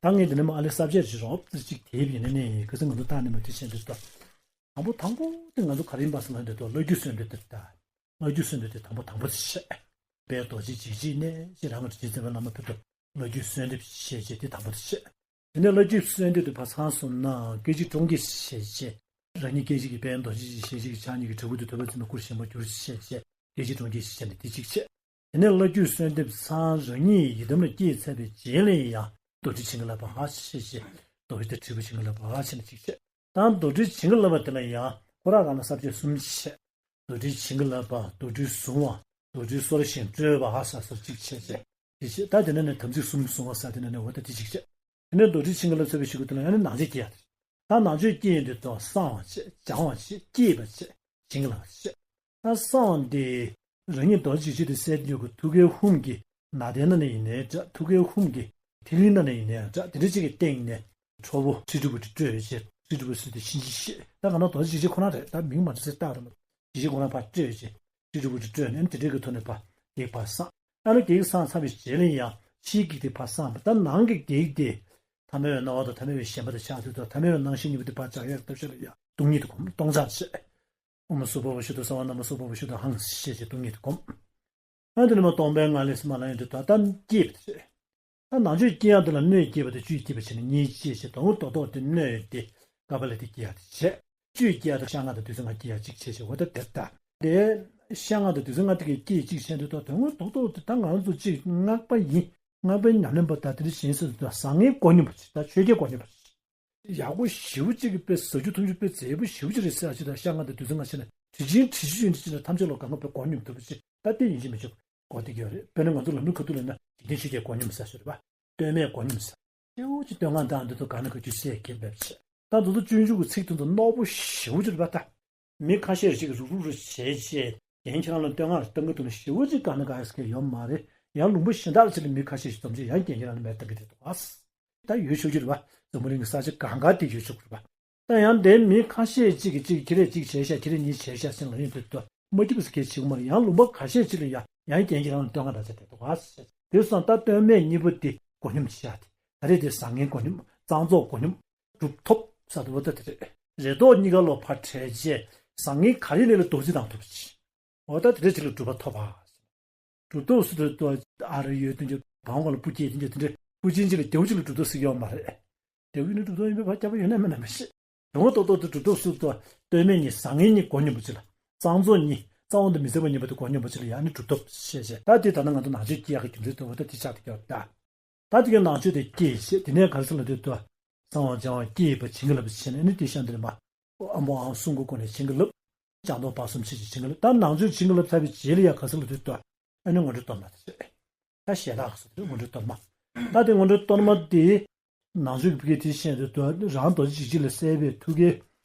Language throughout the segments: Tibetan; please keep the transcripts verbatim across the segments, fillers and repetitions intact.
ད་ངས་འདི་ནས་མ་ཨ་ལེ་སབ་ཇེག་ཊི་ཞིག་རོབ་ཙམ་ཅིག་དེབ་ཡིན་ནས་ནི་ག་ཚོད་ང་ཚོ་བཏང་ནས་མ་དུས་ཆེན་འདི་ལྟ། དང་པོ་དང་པོ་དེ་ང་ཚོ་ག་རེ་ཡིན་པ་ཟེར་ན་འདི་ལྟ་བླ་བརྒྱུད་གསོལ་འདེབས་དེ་ལྟ། བླ་བརྒྱུད་གསོལ་འདེབས་དེ་དང་པོ་དང་པོ་དེ་བཤད། དཔལ་རྡོ་རྗེ་འཇིགས་བྱེད་ནས་ཅེས་རང་གི་རྗེ་བཙུན་བླ་མ་ཕུར་དུ་བླ་བརྒྱུད་གསོལ་འདེབས་ཞེས་བྱས་དེ་དང་པོ་དེ་བཤད། དེ་ནས་བླ་བརྒྱུད་གསོལ་འདེབས་དེ་ཕར་ཚང་སོང་ན་སྐད་ཅིག་གྲོང་ཁྱེར་ཞེས་བྱས། རང་ཉིད་སྐད་ཅིག་གིས་དཔལ་རྡོ་རྗེ་འཇིགས་བྱེད་ཅིག་གིས་ཕྱག་གཉིས་ཀྱིས་དྲིལ་བུ་དེ་ཐོད་པ་འཛིན་པའི་སྐུར་བཞེངས་པར་གྱུར་ཞེས་བྱས། སྐད་ཅིག་གྲོང་ཁྱེར་ཞེས་བྱས་ནས་དེ་གཅིག་བཤད། དེ་ནས་བླ་བརྒྱུད་གསོལ་འདེབས་ཚང་རང་ཉིད་ཡི་དམ་ལ་བསྐྱེད་ཚར་བའི་རྗེས་ལ་ཡང་རྡོ་རྗེ་བྱིན་གྱིས་བརླབས་པ་ཞེས་བྱས། རྡོ་རྗེ་དང་དྲིལ་བུ་བྱིན་གྱིས་བརླབས་པ་ཞེས་ནས་གཅིག་བཤད། དང་རྡོ་རྗེ་བྱིན་གྱིས་བརླབས་པ་དེ་ལ་ཡང་ཁོ་རང་རང་ལ་ས་བཅད་གསུམ་བཤད། རྡོ་རྗེ་བྱིན་གྱིས་བརླབས་པ། རྡོ་རྗེ་གཟུང་བ། རྡོ་རྗེ་གསོར་ཞིང་སྤྲོས་པ་ཟེར་སོགས་གཅིག་བཤད་བྱས། དེ་བཤད། ད་དེ་ནས་ནི་དམ་ཚིག་གསུམ་བཟུང་བ་ཟེར་དེ་ནས་ནི་འོ་ད་དེ་གཅིག་བཤད། དེ་ནས་རྡོ་རྗེ་བྱིན་གྱིས་བརླབས་ཚར་བའི་གཞུག་གུ་དེ་ལ་ཡང་ནི་ནང་མཆོད་སྐྱེ་ཡ་དེ། ད་ནང་མཆོད་སྐྱེ་ཡོང་དུས་དང་བསང་བ་བྱེད། སྦྱང་བ་བྱེད། བསྐྱེད་པ་བྱེད། བྱིན་གྱིས་བརླབས་པ་བྱེད། ད་བསང་བ་འདི་རང་ཉིད་རྡོ་རྗེ་འཇིགས་བྱེད་དེ་གསལ་དུ་ཡོད་ཀྱི་ཐུགས་ཀའི་ཧཱུྃ་གི་ནང་རྟེན་ནང་ནས་ཡིན་ནའི་འདྲ། ཐུགས་ཀའི་ཧཱུྃ་གི་ཐིག་ལེ་ནང་ནས་ཡིན་ནའི་འདྲ། དེ་འདྲ་ཅིག་གི་སྟེང་ནས་ཁྲོ་བོ་ཁྲི་གྲུ་བུ་དེ་སྤྲོས་བྱས། ཁྲི་གྲུ་བུ་ཟེར་དེ་གཤིན་རྗེ་གཤེད། ད་ག་ན་རྡོ་རྗེ་འཇིགས་བྱེད་ཁོ་རང་རེད། ད་མིང་མ་འདྲ་ཟེར་བཏགས་རེད་མ། འཇིགས་བྱེད་ཁོ་རང་ཕར་སྤྲོས་བྱས། ཁྲི་གྲུ་བུ་དེ་སྤྲོས་ནས་དེ་འདྲའི་གི་ཐོག་ནས་ཕར་བགེགས་ཕར་བསངས། ཨ་ནི་བགེགས་བསངས་ཚར་བའི་རྗེས་ལ་ཡང་ཕྱིའི་བགེགས་དེ་ཕར་བསངས་པ། ད་ནང་གི་བགེགས་དེ་ཐ་མལ་པའི་སྣང་བ་དང་ཐ་མལ་པའི་ཞེན་པ་དང་ཆགས་ཚུལ་དང་། ཐ་མལ་པའི་སྣང་ཞེན་གཉིས་པོ་དེ་ཕར་བྱ་ཡག་ཐབས་ཤེས་ལ་ཡང་སྟོང་ཉིད་དུ་བསྒོམ། སྟོང་ཆགས་བྱེད། ཨོཾ་སུ་པ་བ་ཤུདྡྷ་སརྦ་ནཱ་མ་སུ་པ་བ་ཤུདྡྷ་ཧཾ་ཞེས་བྱས་སྟོང་ཉིད་དུ་བསྒོམ། ཨ་དེ་ནས་མ་སྟོང་པའི་ངང་ལས་སུ་མ་ལ་ཡང་དུ་ད་ལྟ་སྐྱེས་པ་དེ་རེད། ད་ནང་མཆོད་སྐྱེ་ཡག་དེ་ལ་སྣོད་བསྐྱེད་པ་དང་བཅུད་བསྐྱེད་པ་བྱས་ནས་གཉིས་བྱས་བྱས། དོན་དག་ཏོག་ཏོག་དེ་སྣོད་དེ་ཀ་པ་ལ་དེ་སྐྱེ་ཡག་དེ་བྱས། བཅུད་སྐྱེ་ཡག་དེ་ཤ་ལྔ་དང་བདུད་རྩི་ལྔ་སྐྱེ་ཡག་གཅིག་བྱས་བྱས། འོ་ད་དེ་ལྟ། དེ་ཤ་ལྔ་དང་བདུད་རྩི་ལྔ་དེ་གི་སྐྱེ་གཅིག་བྱས་འདུག་ད་དོན་དག་ཏོག་ཏོག་དེ་ད་ང་ཚོ་གཅིག་སྔགས་པ་ཡིན། སྔགས་པའི་ཉམས་ལེན་པ་དང་དེ་འདྲ་བྱེད་སྲིད་དུ་བཟང་ངན་མགོ་སྙོམས་པ་ཅིག་ད་ཆོས་བརྒྱད་མགོ་སྙོམས་པ་ཅིག་ཡག་པོ་ཞེ་པོ་གཅིག་གི་དཔེ་ཟ་རྒྱུ་འཐུང་རྒྱུ་དཔེ་མཛེས་པོ་ཞེ་པོ་ཅིག་རེད་ཟེར་ཡག་ཅིག་དང་། ཤ་ལྔ་དང་བདུད་རྩི་ལྔ་བྱས་ནས་དྲི་ཆེན་དྲི་ཆུ་ཡིན་གཅིག་ན་ཐམས་ཅད་ལ་གང་ག་དཔེ་མགོ་སྙོམས་ཐུབ་པ་ཅིག་ད་དེ་ཡིན་གཅིག་མིན་གཅིག་གོ་བདེ་གི་ཡོད་རེད། དཔེར་ན་ང་ཚོ་ལམ་རིམ་ཁ་ཐུག་ལ་ན་འཇིག་རྟེན་ཆོས་བརྒྱད་མགོ་སྙོམས་ཟེར་ཞིག་རེད་པ། སྟོད་སྨད་མགོ་སྙོམས་ཟེར། ཞེ་པོ་ཅིག་བསྟོད་བསྔགས་དང་འདི་ཚོ་གང་ན་ག་རྒྱུ་ཟེར་གྱིན་པས་ཅིག་ད་འདི་ཚོ་སྤྱོད་འཇུག་གི་ཚིག་དེ་ཚོ་རྣོ་པོ་ཞེ་པོ་ཅིག་རེད་པ་ད། མི་ཁ་ཤས་ཤིག་གིས་རུག་རུག་རུག་བྱས་བྱས་རྒན་ཁྱེད་རང་ལ་བསྟོད་བསྔགས་ལ་བཏང་གི་འདུག་ན་ཞེ་པོ་ཅིག་གང་ན་ག་ཟེར་མཁན་ཡོད་མ་རེད། ཡང་ལུང་པ་གཞན་དག་ལ་ཕྱིན་ན་མི་ཁ་ཤས་ཤིག་འཛོམས་བྱས་ཡང་རྒན་ཁྱེད་རང་ལ་མར་བཏང་གི་བསྡད་འདུག་ཨ། ད་ཡོད་ཆོག་གི་རེད་པ། འཛམ་བུ་གླིང་གི་ས་ཆ་གང་ག་དེ་ཡོད་ཆོག་གི་རེད་པ། ད་ཡང་དེ་མི་ཁ་ཤས་ཅིག་གིས་ཅིག་ཁྱེད་རེ་གཅིག་བྱས་ཤག་ཁྱེད་རེ་གཉིས་བྱས་ཤག་ཟེར་ལབ་ཡོང་དུས་ད་མ་སྐྱིད་པ་ཟེར་མཁན་བྱེད་ཀྱི་མ་རེད། ཡང་ལུང་པ་ཁ་ཤས་ཅིག་ལ་ཡང་ཡང་རྒན་ཁྱེད་རང་ལ་བསྟོད་བསྔགས་འདྲ་བྱས་བསྡད་འདུག་ཨ། དེ་སོང་ད་སྟོད་སྨད་གཉིས་པོ་དེ་མགོ་སྙོམས་བྱས་ཏེ་ད་རེས་དེ་བཟང་ངན་མགོ་སྙོམས། གཙང་བཙོག་མགོ་སྙོམས། གྲུབ་ཐོབ་ཟེར་དུས་འོ་ད་དེ་རེད། རེ་དོགས་གཉིས་ཀ་ལོག་ཕར་བྲལ་བྱས་བཟང་ངན་ག་རེ་ལས་ལ་རྡོག་རྫིས་བཏང་ཐུབ་ཅིག་འོ་ད་དེ་འདྲ་ཅིག་ལ་གྲུབ་པ་ཐོབ་པ། གྲུབ་ཐོབ་ཟེར་དུས་ཨ་རི་ཡོད་དུས་ཀྱི་བང་གོ་ལ་སྤུ་སྐྱེས་དུས་ཀྱི་དེ་འདྲ་སྤུ་ཅན་ཅིག་ལ་རྒྱལ་པོ་ཅིག་ལ་གྲུབ་ཐོབ་ཟེར་གྱི་ཡོད་མ་རེད། རྒྱལ་པོ་ཡིན་ན་གྲུབ་ཐོབ་ཡིན་པའི་བར་ཁྱད་པར་ཡོད་ན་མེད་ན་མི་ཤེས། དོན་ཏོག་ཏོག་ཏུ་གྲུབ་ཐོབ་ཟེར་དུས་སྟོད་སྨད་གཉིས་བཟང་ངན་གཉིས་མགོ་སྙོམས་པ་ཅིག་ལ། གཙང་བཙོག་གཉིས་གཙང་བོ་དང་མི་བཟང་པོ་གཉིས་པོ་དེ་མགོ་སྙོམས་པ་ཅིག་ལ་ཡང་ནི་གྲུབ་ཐོབ་ཞེས་བྱས། ད་དེ་ད་ནི་ང་ཚོ་ནང་ཆོས་སྐྱེ་ཡག་གི་རྒྱུ་མཚན་དེ་འོ་ད་དེ་ཆགས་བསྡད་ཀྱི་ཡོད་ད། ད་དེ་གའི་ནང་ཆོས་དེ་སྐྱེས་བྱས་དེ་ནས་ག་རེ་ཟེར་ལབ་དུས་ད། གསང་བ་སྦྱང་བ་སྐྱེས་པ་བྱིན་གྱིས་བརླབས་པ་བྱས་ནས་ནི་དེ་ཤ་འདི་ལ་མ། ཨ་མོ་ཨང་གསུང་གི་སྒོ་ནས་བྱིན་གྱིས་བརླབས། སྦྱང་དོན་བར་གསུམ་ཆོས་ཀྱི་བྱིན་གྱིས་བརླབས། ད་ནང་ཆོས་བྱིན་གྱིས་བརླབས་ཚར་བའི་རྗེས་ལ་ཡང་ག་ཟེར་ལབ་དུས་ད། ཨ་ནི་སྔོན་འགྲོ་གཏོར་མ་དེ་རེད། ད་ཞལ་ལག་ག་ཟེར་དུས་སྔོན་འགྲོ་གཏོར་མ། ད་དེ་སྔོན་འགྲོ་གཏོར་མ་དེ། ནང་ཆོས་ཀྱི་ཕ་གིའི་དེ་བཤད་དུས་ད་རང་རྡོ་རྗེ་འཇིགས་བྱེད་ལ་གསལ་བའི་ཐུགས་ཀའི།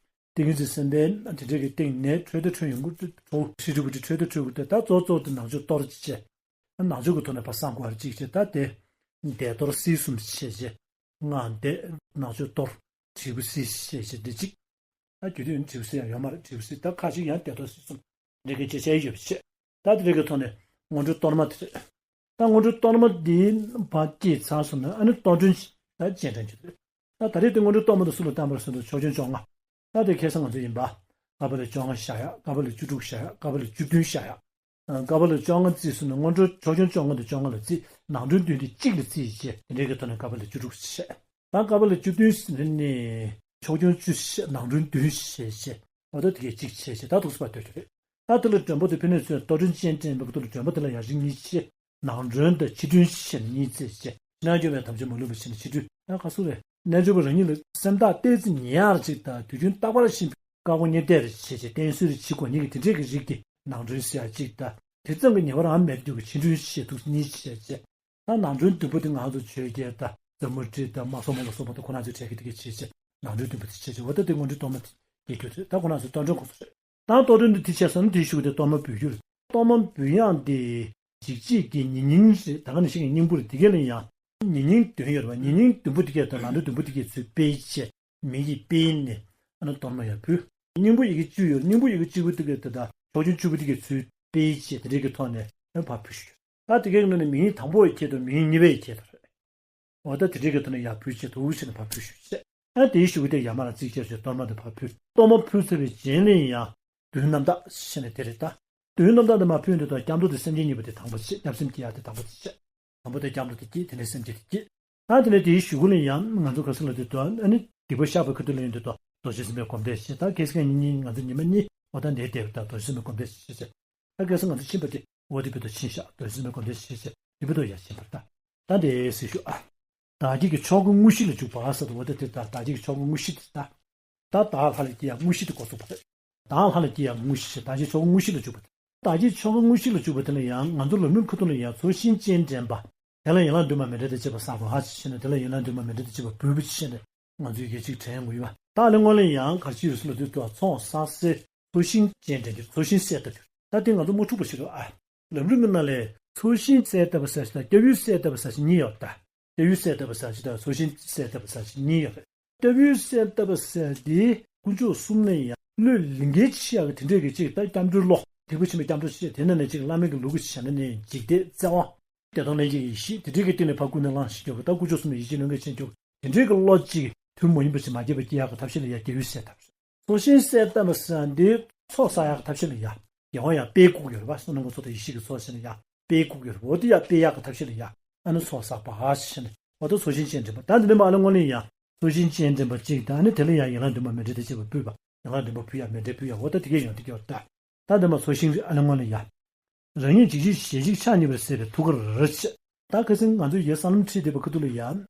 ཏིང་ངེ་འཛིན་སེམས་དཔའི་དེ་འདྲ་གི་སྟེང་ནས་འཕྲོས་དང་འཕྲོས་ཡོང་གི་འགྲོ། ཁྲི་གྲུ་བུ་དེ་འཕྲོས་དང་འཕྲོས་གི་འགྲོ། ད་གཙོ་གཙོ་དེ་ནང་ཆོས་གཏོར་བྱས། ནང་ཆོས་ཀྱི་ཐོག་ནས་ཕར་བསམ་དགོས་པ་གཅིག་བྱས། ད་དེ། བདེ་གཏོར་སྲིད་གསུམ་ཞེས་བྱས། སྔགས་བཟླས། ནང་ཆོས་གཏོར། དྲིལ་བུ་སྲིད་ཞེས་བྱས་འདི་གཅིག་ད་རྒྱུ་དུས་དྲིལ་བུ་སྲིད་ཡང་ཡོད་མ་རེད། དྲིལ་བུ་སྲིད་ད་ཁ་ཅིག་ཡང་བདེ་གཏོར་སྲིད་གསུམ་འདི་གི་ཅེས་བྱས་ཡོད་པ་བྱས། ད་དེ་རིགས་ཀྱི་ཐོག་ནས་སྔོན་འགྲོ་གཏོར་མ་དེ་རེད། ད་སྔོན་འགྲོ་གཏོར་མ་འདི་ཕར་བསྐྱེད་ཚར་སོང་ན་ཨ་ནི་གཏོར་མགྲོན་ད་སྤྱན་དྲངས་རྒྱུ་རེད། ད་ད་རེས་དེ་སྔོན་འགྲོ་གཏོར་མ་དེ་སུ་ལ་བཏང་བར་སོང་དུས་ཕྱོགས་སྐྱོང་བཅོ་ལྔ། ད་དེ་ཁ་སང་ང་ཚོ་ཡིན་པ། ཀ་པཱ་ལི་བཅོ་ལྔ་བཞག་ཡག་ཀ་པཱ་ལི་བཅུ་དྲུག་བཞག་ཡག་ཀ་པཱ་ལི་བཅུ་བདུན་བཞག་ཡག་ཀ་པཱ་ལི་བཅོ་ལྔ་བརྩིས་སོང་ན་སྔོན་འགྲོ་ཕྱོགས་སྐྱོང་བཅོ་ལྔ་དང་བཅོ་ལྔ་ལ་བརྩིས། ནང་མགྲོན་བདུན་དེ་གཅིག་ལ་བརྩིས་བྱས་དེ་འདྲའི་གི་ཐོག་ནས་ཀ་པཱ་ལི་བཅུ་དྲུག་བྱས། ད་ཀ་པཱ་ལི་བཅུ་བདུན་ཟེར་ནས་ཕྱོགས་སྐྱོང་བཅུ་བྱས། ནང་མགྲོན་བདུན་བྱས་བྱས། འོ་ད་དེ་གས་གཅིག་བྱས་བྱས། ད་འདུག་སེ་ཕར་སྡོད་རྒྱུ་རེད། ད་དེ་ལ་མགྲོན་པོ་དེ་ཕན་ནས་ཚུར་གཏོར་མགྲོན་སྤྱན་འདྲེན་པའི་སྐབས་དེ་ལ་མགྲོན་པོ་དེ་ལ་ཡང་རིགས་གཉིས་ཕྱེ། ནང་མགྲོན་དང་ཕྱི་མགྲོན་ཞེས་ནས་གཉིས་བརྩིས་བྱས། ཕྱི་ནང་སྐྱོབ་པའི་དམ་ཆོས་མ་ལུས་པ་ཞེས་ནས་ཕྱི་མགྲོན། ད་ག་སུ་རེད། རྣལ་འབྱོར་པ་རང་ཉིད་ལ་སེམས་ཐག་ཏོག་ཙམ་ཉེ་ཡག་ཅིག་དང་དུས་རྒྱུན་རྟག་པར་ཤེས་པའི་བཀའ་དགོངས་གཉེར་གཏད་རེ་བྱས་བྱས་བསྟེན་གསོལ་རེ་བྱེད་དགོས་ངེས་ཀྱི་དེ་འདྲས་ཀྱི་རིགས་ཀྱི་ནང་མགྲོན་ཟེར་ཡག་ཅིག་དང་། དེ་ཙམ་གྱི་ཉེ་བར་ཨང་མེད་རྒྱུ་གི་ཕྱི་མགྲོན་ཞེས་ཐུགས་གཉིས་བྱས་བྱས། ད་ནང་མགྲོན་བདུན་པོ་དེ་ང་ཚོ་ཆོས་རྒྱལ་དང་རྫ་མུ་ཏྲི་དང་མ་སོ་མ་ལ་སོགས་པ་དང་ཁོ་རང་ཚོའི་གྲས་ཀྱི་དེ་གའི་བྱས་བྱས་ནང་མགྲོན་བདུན་པོ་དེ་བྱས་བྱས། འོ་ད་དེ་སྔོན་འགྲོའི་གཏོར་མ་དེ་སྐྱེ་རྒྱུ་རེད། ད་ཁོ་རང་ཚོ་གཏོར་མགྲོན་ཁོ་ཚོ་རེད། ད་གཏོར་མགྲོན་དེ་དེ་བྱས་སོང་ན་དེའི་གཞུག་གུ་དེ་གཏོར་མ་འབུལ་རྒྱུ་རེད། གཏོར་མ་འབུལ་ཡག་དེ་འཇིགས་བྱེད་ཀྱི་ཉེ་སྙིང་རེད། ད་ག་ནང་བཞིན་གྱི་སྙིང་པོ་རེད། དེ་ག་ལ་ཡང་ཉེ་སྙིང་བདུན་ཡོད་རེད་པ། ཉེ་སྙིང་བདུན་པོ་དེ་ག་དང་ནང་མགྲོན་བདུན་པོ་དེ་ག་ཚུར་སྤེལ་བྱས་མིང་ཡིག་སྤེལ་ནས་ཨ་ནི་གཏོར་མ་ཡར་ཕུལ། སྙིང་པོ་ཡི་གེ་བཅུ་ཡོད་རེད། སྙིང་པོ་ཡི་གེ་གཅིག་པོ་དེ་ག་དང་ཕྱོགས་སྐྱོང་བཅུ་པོ་དེ་ག་ཚུར་སྤེལ་བྱས་དེ་འདྲའི་གི་ཐོག་ནས་ཨ་ནི་ཕར་ཕུལ་ཞུ་རྒྱུ་རེད། ད་དེ་གའི་ནང་ནས་མིང་ཡིག་དང་པོ་ཡི་ཁྱད་དང་མིང་ཡིག་གཉིས་པའི་ཁྱད་དང་རེད། འོ་ད་དེ་འདྲའི་གི་ཐོག་ནས་ཡར་ཕུལ་བྱས་འདུག་བྱས་ནས་ཕར་ཕུལ་ཞུ་བྱས། ཨ་དེའི་གཞུག་གུ་དེ་ཡར་མར་རྩིས་བྱས་བྱས་གཏོར་མ་དེ་ཕར་ཕུལ། གཏོར་མ་ཕུལ་ཚར་བའི་རྗེས་ལ་ཡང་བདུན་རྣམ་དག་བྱས་ནས་དེ་རེད་ད། བདུན་རྣམ་དག་དེ་མར་ཕུལ་ཡོང་དུས་ད་སྐྱབས་འགྲོ་དེ་སེམས་བསྐྱེད་གཉིས་པ་དེ་དང་པོ་བྱས། སྐྱབས་སེམས་བསྐྱེད་ཡག་དེ་དང་པོ་དེ་བྱས། དང་པོ་དེ་སྐྱབས་འགྲོ་དེ་བསྐྱེད། དེ་ནས་སེམས་བསྐྱེད་དེ་བསྐྱེད། ད་དེ་ནས་དེའི་གཞུག་གུ་ལ་ཡང་ང་ཚོ་ག་རེ་ཟེར་ལབ་དུས་ད་ཨ་ནི་སྡིག་པ་བཤགས་པའི་ཁ་ཐུག་ལ་ཡོང་དུས་ད་རྡོ་རྗེ་སེམས་དཔའི་སྒོམ་བཟླས་བྱས། ད་ཁ་སང་ཉིན་གཉིས་ང་ཚོ་ཉི་མ་གཉིས་འོ་ད་འདིའི་དེབ་ད་རྡོ་རྗེ་སེམས་དཔའི་སྒོམ་བཟླས་བྱས་བྱས། ད་ཁ་སང་ང་ཚོ་ཕྱིན་པ་དེ་འོ་དེ་བོད་དུ་ཕྱིན་བཞག་རྡོ་རྗེ་སེམས་དཔའི་སྒོམ་བཟླས་བྱས་བྱས་དེ་བོད་དུ་ཡར་ཕྱིན་པར་ད། ད་དེ་སྲི་ཞུ་ཨ། བདག་བསྐྱེད་ཀྱི་ཆོ་ག་དངོས་གཞི་ལ་འཇུག་པ་ཟེར་དུས་འོ་དེ་དེ་ད་བདག་བསྐྱེད་ཀྱི་ཆོ་ག་དངོས་གཞི་དེ་ད། ད་བདག་ལྷ་ལ་བསྐྱེད་ཡག་དངོས་གཞི་དེ་འགོ་ཚུགས་པ་རེད། བདག་ལྷ་ལ་བསྐྱེད་ཡག་དངོས་གཞི་ཞེས་བདག་བསྐྱེད་ཆོ་ག་དངོས་གཞི་ལ་འཇུག་པ་དེ། བདག་བསྐྱེད་ཆོ་ག་དངོས་གཞི་ལ་འཇུག་པ་དེ་ལ་ཡང་ང་ཚོ་ལམ་རིམ་ཁ་ཐུག་ལ་ཡང་ཚོགས་ཞིང་སྤྱན་འདྲེན་པ། དེ་ལ་ཡན་ལག་བདུན་མ་མཎྜལ་དང་བཅས་པ་བསགས་པ་ཞེས་བྱས་ནས་དེ་ལ་ཡན་ལག་བདུན་མ་མཎྜལ་དང་བཅས་པ་འབུལ་བ་ཞེས་བྱས་ནས་ང་ཚོས་ཡིག་ཆ་དྲན་དགོས་ཡོད་པ། ད་ཨ་ལས་སྔོན་ལ་ཡང་ག་རེ་བྱས་ཡོད་ཟེར་ལབ་དུས་ད་ཚོགས་བསགས་སའི་ཚོགས་ཞིང་སྤྱན་འདྲེན་རྒྱུ། ཚོགས་ཞིང་གསལ་བཏབ་རྒྱུ། ད་དེ་ང་ཚོ་མ་འཁྲུག་པ་ཞིག་རེད་ཨ། ལམ་རིམ་གྱི་ནང་ལས་ཚོགས་ཞིང་གསལ་བཏབ་པ་ཟེར་ཞིང་དང་སྐྱབས་ཡུལ་གསལ་བཏབ་པ་ཟེར་ཞིང་གཉིས་ཡོད་ད། སྐྱབས་ཡུལ་གསལ་བཏབ་པ་ཟེར་ཞིང་དང་ཚོགས་ཞིང་གསལ་བཏབ་པ་ཟེར་ཞིང་གཉིས་ཡོད་རེད། སྐྱབས་ཡུལ་གསལ་བཏབ་པ་ཟེར་དེ་དཀོན་མཆོག་གསུམ་ལ་ཡང་བློས་ལིང་གའི་ཆེ་ཡག་གི་དེ་འདྲས་ཀྱི་གཅིག་ད་སྐྱབས་འགྲོའི་བློ་སྡིག་པ་ཆེན་པོའི་སྐྱབས་འགྲོ་ཆེ་དེ་ནང་ནས་གཅིག་བླ་མའི་གི་ལུགས་ཀྱི་བྱས་ན་ནི་འཇིག་རྟེན་བརྩེ་བ། བདེ་སྟོང་ལྷན་སྐྱེས་ཀྱི་ཡེ་ཤེས་དེ་འདྲས་ཀྱི་སྟེང་ནས་ཕར་ཀུན་ནས་བླངས་ཤིག་སྐྱོབ་དགོས། ད་དཀོན་མཆོག་གསུམ་ལ་ཡིད་ཆེས་ལྷུན་གྱིས་ཆེན་སྐྱོབ་དགོས། དེ་འདྲས་ཀྱི་བློ་གཅིག་དུས་མ་ཡིན་པ་ཞིག་མ་སྐྱེས་པ་སྐྱེ་ཡག་གི་ཐབས་ཤེས་ལ་ཡང་སྐྱབས་ཡུལ་གསལ་བཏབ། ཚོགས་ཞིང་གསལ་བཏབ་པ་ཟེར་འདི་ཚོགས་བསགས་ཡག་གི་ཐབས་ཤེས་ལ་ཡང་རྒྱལ་བ་ཡང་དཔེ་བཀུག་ཡོད་རེད་པ། བསོད་ནམས་ཀྱི་ཚོགས་དང་ཡེ་ཤེས་ཀྱི་ཚོགས་ཟེར་ནས་ཡང་དཔེ་བཀུག་ཡོད་རེད་པ། འོ་དེ་ཡང་དཔེ་ཡག་གི་ཐབས་ཤེས་ལ་ཡང་ཨ་ནི་ཚོགས་བསགས་པ་ཞེས་ནས་འོ་ད་ཚོགས་ཞིང་སྤྱན་འདྲེན་པ། ད་འདི་ནས་མ་ཨ་ལས་སྔོན་ལ་ཡང་ཚོགས་ཞིང་སྤྱན་འདྲེན་པ་གཅིག་དང་ཨ་ནི་དེ་ལ་ཡང་ཡན་ལག་བདུན་མ་མཎྜལ་དང་བཅས་པ་ཕུལ་བ། ཡན་ལག་བདུན་པ་ཕུལ་ཡག་མཎྜལ་ཕུལ་ཡག་འོ་ད་དེ་གས་ཡང་དེ་གས་འོ་ད། ད་འདི་མ་ཚོགས་ཞིང་ཨ་ལས་སྔོན་ལ་ཡང་། རང་ཉིད་འཇིགས་བྱེད་ཞལ་གཅིག་ཕྱག་གཉིས་པར་གསལ་བའི་ཐུགས་ཀར་ཕྱེ། ད་ཁ་སང་ང་ཚོས་ཡར་ས་ལམ་ཁྲིད་བསྡད་པ་ཁ་ཐུག་ལ་ཡང་།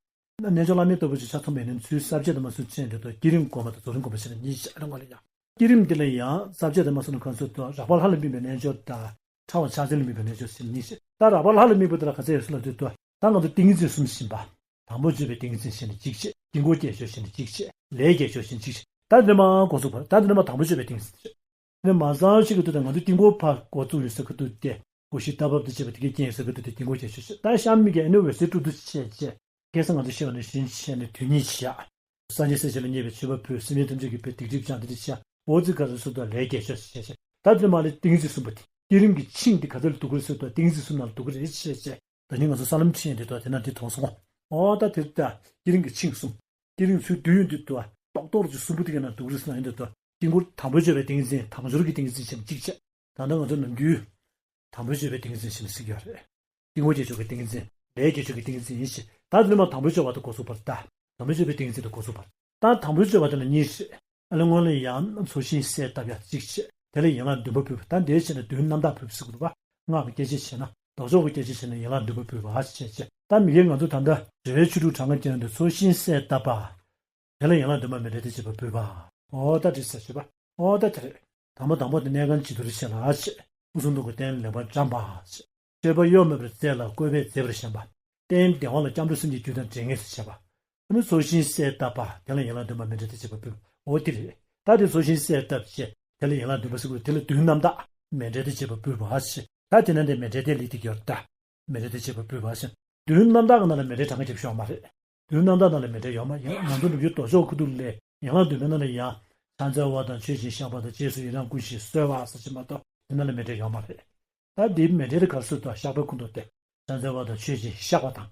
རྣལ་འབྱོར་བླ་མེད་ལྟ་བུ་ཅིག་ཆ་མཚོན་པ་ཡིན་ན་ཚུལ་ས་བཅད་དང་མ་སུ་ཅན་དེ་དག་བསྐྱེད་རིམ་སྒོམ་པ་དང་རྫོགས་རིམ་སྒོམ་པ་བྱས་ནས་གཉིས་བྱས་ཨ་ལས་སྔོན་ལ་ཡང་། བསྐྱེད་རིམ་འདི་ལ་ཡང་ས་བཅད་དང་མ་སུ་ནི་གང་ཚོད་དུ་རགས་པ་ལྷ་ལ་དམིགས་པའི་རྣལ་འབྱོར་དང་། ཕྲ་བ་ཕྱག་མཚན་ལ་དམིགས་པའི་རྣལ་འབྱོར་ཟེར་གཉིས་བྱས། ད་རགས་པ་ལྷ་ལ་དམིགས་པ་དེ་ལ་ག་ཚད་ཡོད་ཟེར་ལབ་དུས་ད་ང་ཚོ་ཏིང་འཛིན་གསུམ་བྱིན་པ། དང་པོ་བརྗོད་པའི་ཏིང་འཛིན་བྱས་ནས་གཅིག་བྱས། དཀྱིལ་འཁོར་རྒྱས་ཤོག་བྱས་ནས་གཅིག་བྱས། ལས་རྒྱས་ཤོག་བྱས་ནས་གཅིག་བྱས། ད་འདི་མ་འགོ་ཚུགས་པར་ད་འདི་མ་དང་པོ་བརྗོད་པའི་ཏིང་འཛིན་བྱས། དེ་མ་ཚང་ཞིག་གི་དུས་ད་ང་ཚོ་དཀྱིལ་འཁོར་ཕར་འགོ་བཙུགས་ཡོད་ས་ཁ་ཐུག་དེ། སྒོ་བཞི་རྟ་བབས་དང་བཅས་པ་དེ་གའི་རྐྱེན་ཡོད་ས་ཁ་ཐུག་དེ་དཀྱིལ་འཁོར་རྒྱས་ཤོག་བྱས། ད་གཤམ་མི་གི་ཨ་ནི་འོད་ཟེར་སྤྲོ་བསྡུ་བྱས་བྱས། ཁ་སང་ང་ཚོ་ཤེས་པ་ནང་བཞིན་བྱས་ནས་དུས་གཉིས་བྱས། སངས་རྒྱས་སྲས་བཅས་ལ་མཉེས་པའི་མཆོད་པ་ཕུལ། སེམས་ཅན་ཐམས་ཅད་ཀྱི་ཕན་བདེ་སྒྲིབ་སྦྱངས་ཏེ་འདི་བྱས། འོ་ཙི་ག་རེ་སུ་དང་ལས་རྒྱས་ཤོག་བྱས་བྱས། ད་དེ་མ་ལས་ཏིང་འཛིན་གསུམ་པ་དེ་བསྐྱེད་རིམ་གྱི་ཆིངས་དེ་ག་ཚོད་ལ་འདུག་གི་རེད་ཟེར་དུས་ཏིང་འཛིན་གསུམ་ནང་ལ་འདུག་གི་རེད་བྱས་བྱས། ད་ནི་ང་ཚོ་ས་ལམ་ཁྲིད་ཡོང་དུས་ད་དེ་ན་འདི་མཐོང་སོང་། འོ་ད་དེ་ལྟ་བསྐྱེད་རིམ་གྱི་ཆིངས་གསུམ། བསྐྱེད་རིམ་ཚུལ་བསྡུས་ཡོང་དུས་ད་ཏོག་ཏོག་ཅིག་གསུམ་པོ་དེ་ག་ན་འདུག་གི་རེད་ཟེར་ན་ཡོང་དུས་ད་དཀྱིལ་འཁོར་དང་པོ་བརྗོད་པའི་ཏིང་འཛིན་དང་ཞོར་གྱི་ཏིང་འཛིན་བྱས་ནས་གཅིག་བྱས། ད་ལྟ་ང་ཚོ་ནམ་རྒྱུན་དང་པོ་བརྗོད་པའི་ཏིང་འཛིན་བྱས་ནས་གཟིགས་ཡོད་རེད། དཀྱིལ་འཁོར་རྒྱས་ཤོག་གི་ཏིང་འཛིན། ལས་རྒྱས་ཤོག་གི་ཏིང་འཛིན་ཡིན་ཞེས། ད་དེ་ནས་མ་དང་པོ་བརྗོད་པ་དང་འགོ་ཚུགས་པར་ལྟ། དང་པོ་བརྗོད་པའི་ཏིང་འཛིན་དང་འགོ་ཚུགས་པར། ད་དང་པོ་བརྗོད་པ་དེ་ལ་གཉིས་ཤེས། ཨ་ལས་སྔོན་ལ་ཡང་ཚོགས་ཞིང་གསལ་བཏབ་ཡག་གཅིག་བྱས། དེ་ལ་ཡན་ལག་བདུན་པ་ཕུལ་བ། ད་འདིའི་ཆེད་ནས་བདུན་རྣམ་དག་ཕུལ་བ་ཟེར་དགོས་རེད་པ། སྔགས་ཀྱི་སྐྱེ་མཆེད་བྱས་ན་ལྡོག་ཕྱོགས་ཀྱི་སྐྱེ་མཆེད་བྱས་ན་ཡན་ལག་བདུན་པ་ཕུལ་བ་ཞེས་བྱས། ད་མི་སྒེར་ང་ཚོ་ད་ལྟ་རེ་བའི་ཆོས་དྲུག་གྲངས་ཀ་བརྒྱབ་ནས་ཚོགས་ཞིང་གསལ་བཏབ་པ། དེ་ལ་ཡན་ལག་བདུན་པ་མཎྜལ་དང་བཅས་པ་ཕུལ་བ། འོ་ད་འགྲིག་ས་བྱས་པ། འོ་ད་དེ་རེད། དང་པོ་དང་པོ་དེ་གནས་ཁང་བྱི་དོར་བྱས་ལ་བྱས། སྐུ་གསུང་ཐུགས་ཀྱི་རྟེན་ལེགས་པར་བཀྲམ་པ་བྱས། མཆོད་པ་གཡོ་མེད་པར་མཛད་ལ་བཀོད་པས་མཛེས་པར་བཞེངས་པ། རྟེན་བདེ་བ་ལ་སྐྱབས་འགྲོ་སེམས་ཀྱི་རྒྱུད་དང་འབྲེལ་ངེས་སུ་བྱས་པ། ཨ་ནི་ཚོགས་ཞིང་གསལ་བཏབ་པ་དེ་ལ་ཡན་ལག་བདུན་པ་མཎྜལ་དང་བཅས་པ་ཕུལ། འོ་དེ་རེད། ད་དེ་ཚོགས་ཞིང་གསལ་བཏབ་བྱས་དེ་ལ་ཡན་ལག་བདུན་པ་ཟེར་དགོས་རེད། དེ་ལ་བདུན་རྣམ་དག་མཎྜལ་དང་བཅས་པ་ཕུལ་བ་ཞེས། ད་དེ་ན་འདི་མཎྜལ་དེ་ལས་དེ་གྱུར་ད། མཎྜལ་དང་བཅས་པ་ཕུལ་བ་ཞེས། བདུན་རྣམ་དག་གི་ནང་ལ་མཎྜལ་གྲངས་ཀ་རྒྱབ་ཤོག་མ་རེད། བདུན་རྣམ་དག་ནང་ལ་མཎྜལ་ཡོད་མ་ཡིན། ང་ཚོ་ནུབ་ཕྱོགས་ལྡོག་ཕྱོགས་ཁུ་ཐུག་ལས་ཡན་ལག་བདུན་པའི་ནང་ལ་ཡང་ཕྱག་འཚལ་བ་དང་མཆོད་ཅིང་བཤགས་པ་དང་རྗེས་སུ་ཡི་རང་བསྐུལ་ཞིང་གསོལ་བ་ཟེར་གྱི་མ་གཏོགས་དེ་ནང་ལ་མཎྜལ་ཡོད་མ་རེད། ད་འདིའི་མཎྜལ་དེ་ག་རེ་ཟེར་དུས་བཤགས་པའི་ཁུངས་གཏུགས་ཏེ་ཕྱག་འཚལ་བ་དང་མཆོད་ཅིང་བཤགས་པ་དང་།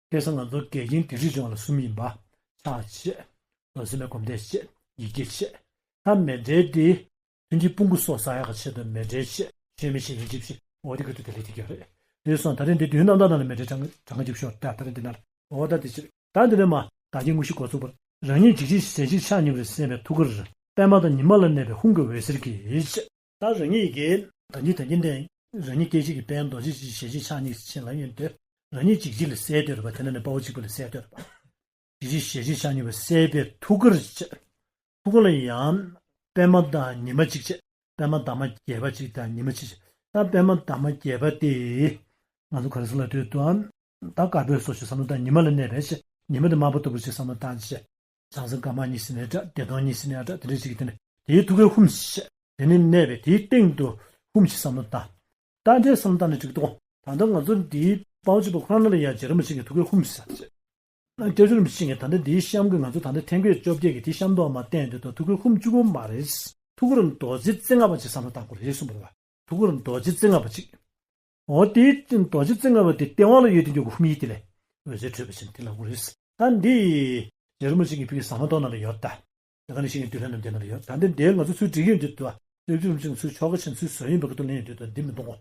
ཁ་སང་ང་ཚོ་འགལ་རྐྱེན་སྡིག་སྒྲིབ་སྦྱོང་བ་ལ་གསུམ་ཡིན་པ། ཕྱག་བྱེད། རྡོར་སེམས་དཔའི་སྒོམ་བཟླས་བྱེད། ཡིག་བརྒྱས་བྱེད། ད་མཎྜལ་འདི། མཐུན་རྐྱེན་སྤུན་དགུ་སོགས་བསགས་ཡག་གི་ཆེད་དུ་མཎྜལ་བྱེད། མཆོད་མེ་བྱེད། ཡིག་བརྒྱས་བྱེད། འོ་དེ་ག་དུས་དེ་ལས་དེ་གྱུར་རེད། དེ་སོང་ད་རིང་འདི་བདུན་རྣམ་དག་ནང་ལ་མཎྜལ་གྲངས་གྲངས་ཀ་རྒྱབ་ཤོག་ད་ད་རིང་འདི་ནང་ལ་འོ་ད་དེ་བྱེད། ད་འདི་ནས་མ་བདག་བསྐྱེད་དངོས་གཞི་འགོ་ཚུགས་པར། རང་ཉིད་འཇིགས་བྱེད་ཞལ་གཅིག་ཕྱག་གཉིས་པར་གསལ་བའི་ཐུགས་ཀར། པདྨ་དང་ཉི་མ་ལ་གནས་པའི་ཧཱུྃ་གི་འོད་ཟེར་གྱིས། ད་རང་ཉིད་ཀྱིས་བདག་ཉིད་བདག་ཉིད་ནས་རང་ཉིད་སྐད་ཅིག་གིས་པདྨ་རྡོ་རྗེ་འཇིགས་བྱེད་ཞལ་གཅིག་ཕྱག་གཉིས་ཕྱིན་ལ་ཡོན་ཏེ། རང་ཉིད་འཇིགས་བྱེད་ལ་གསལ་འདོད་རེད་པ། དེ་ནས་ནི་དཔའ་བོ་གཅིག་པུ་ལ་གསལ་འདོད་རེད་པ། འཇིགས་བྱེད་ཞལ་གཅིག་ཕྱག་གཉིས་པ་གསལ་བའི་ཐུགས་ཀར་བྱས། ཐུགས་ཀ་ལ་ཡང་པདྨ་དང་ཉི་མ་གཅིག་བྱས། པདྨ་འདབ་མ་བརྒྱད་པ་གཅིག་དང་ཉི་མ་གཅིག་བྱས། ད་པདྨ་འདབ་མ་བརྒྱད་པ་དེ་ང་ཚོ་ག་རེ་ཟེར་ལབ་དུས་དང་། ད་དཀར་པོའི་སོགས་ཞེས་བསམ་བློ་བཏང་། ཉི་མ་ལ་གནས་པའི་ཕྱིར་ཉི་མ་དེ་དམར་པོ་ལྟ་བུ་ཞིག་བསམ་བློ་བཏང་བྱས། བྱང་སེམས་དཀར་དམར་གཉིས་ཟེར་ནའི་འདྲ། བདེ་སྟོང་གཉིས་ཟེར་ནའི་འདྲ། དེ་འདྲ་ཞིག་གི་སྟེང་ནས་དེའི་ཐུགས་ཀའི་ཧཱུྃ་བྱས། དེ་ནས་གནས་པའི་དེའི་སྟེང་དུ་ཧཱུྃ་ཞེས་བསམ་བློ་བཏང་། ད་འདྲའི་བསམ་བློ་བཏང་ནས་འགྲིག་གི་འདུག་ད་ལྟ་ང་ཚོ་འདིའི་དཔའ་བོ་གཅིག་པོ་ཁོ་རང་ལ་ཡང་རྗེ་རིན་པོ་ཆེ་གི་ཐུགས་ཀའི་ཧཱུྃ་ཟེར་བྱས། སྐྱབས་རྗེ་རིན་པོ་ཆེ་གིས་ད་ལྟ་འདིའི་གཤམ་གྱི་ང་ཚོ་ད་ལྟ་ཐེམ་སྐས་བཅོ་བརྒྱད་ཀྱི་དེའི་གཤམ་ཐོག་མ་བསྟན་དུས་ད་ཐུགས་ཀའི་ཧཱུྃ་གཅིག་པོ་མ་རེད། ཐུགས་ཀར་རྡོ་རྗེ་རྩེ་ལྔ་པ་ཅིག་བསམ་བློ་བཏང་དགོས་རེད་གསུངས་པ་རེད་པ། ཐུགས་ཀར་རྡོ་རྗེ་རྩེ་ལྔ་པ་ཅིག་འོ་དེའི་རྡོ་རྗེ་རྩེ་ལྔ་པ་དེ་ལྟེ་བ་ལ་ཡོད་དེ་འཇོག་གི་ཧཱུྃ་ཡིག་དེ་ལས། འོད་གསལ་འཕྲོད་པ་ཅན་དེ་ལ་གོ་རེད། ད་འདི་རྗེ་རིན་པོ་ཆེ་གི་ཕ་གི་ཟབ་མོ་སྡོམ་ནང་ལ་ཡོད་ད། དེ་ག་ནང་བཞིན་གྱི་མདོ་ལྷན་ནམ་དེ་ནང་ལ་ཡོད། ད་འདི་འདིར་ང་ཚོ་ཚུར་བསྒྲིགས་ཡོང་དུས་ད་སློབ་དཔོན་རིན་པོ་ཆེ་ཚུར་ཆོ་ག་ཆེན་ཚུར་བཟོ་ཡིན་པ་གི་ཐོག་ལེན་ཡོང་དུས་ད་འདི་མི་འདུག་གོ།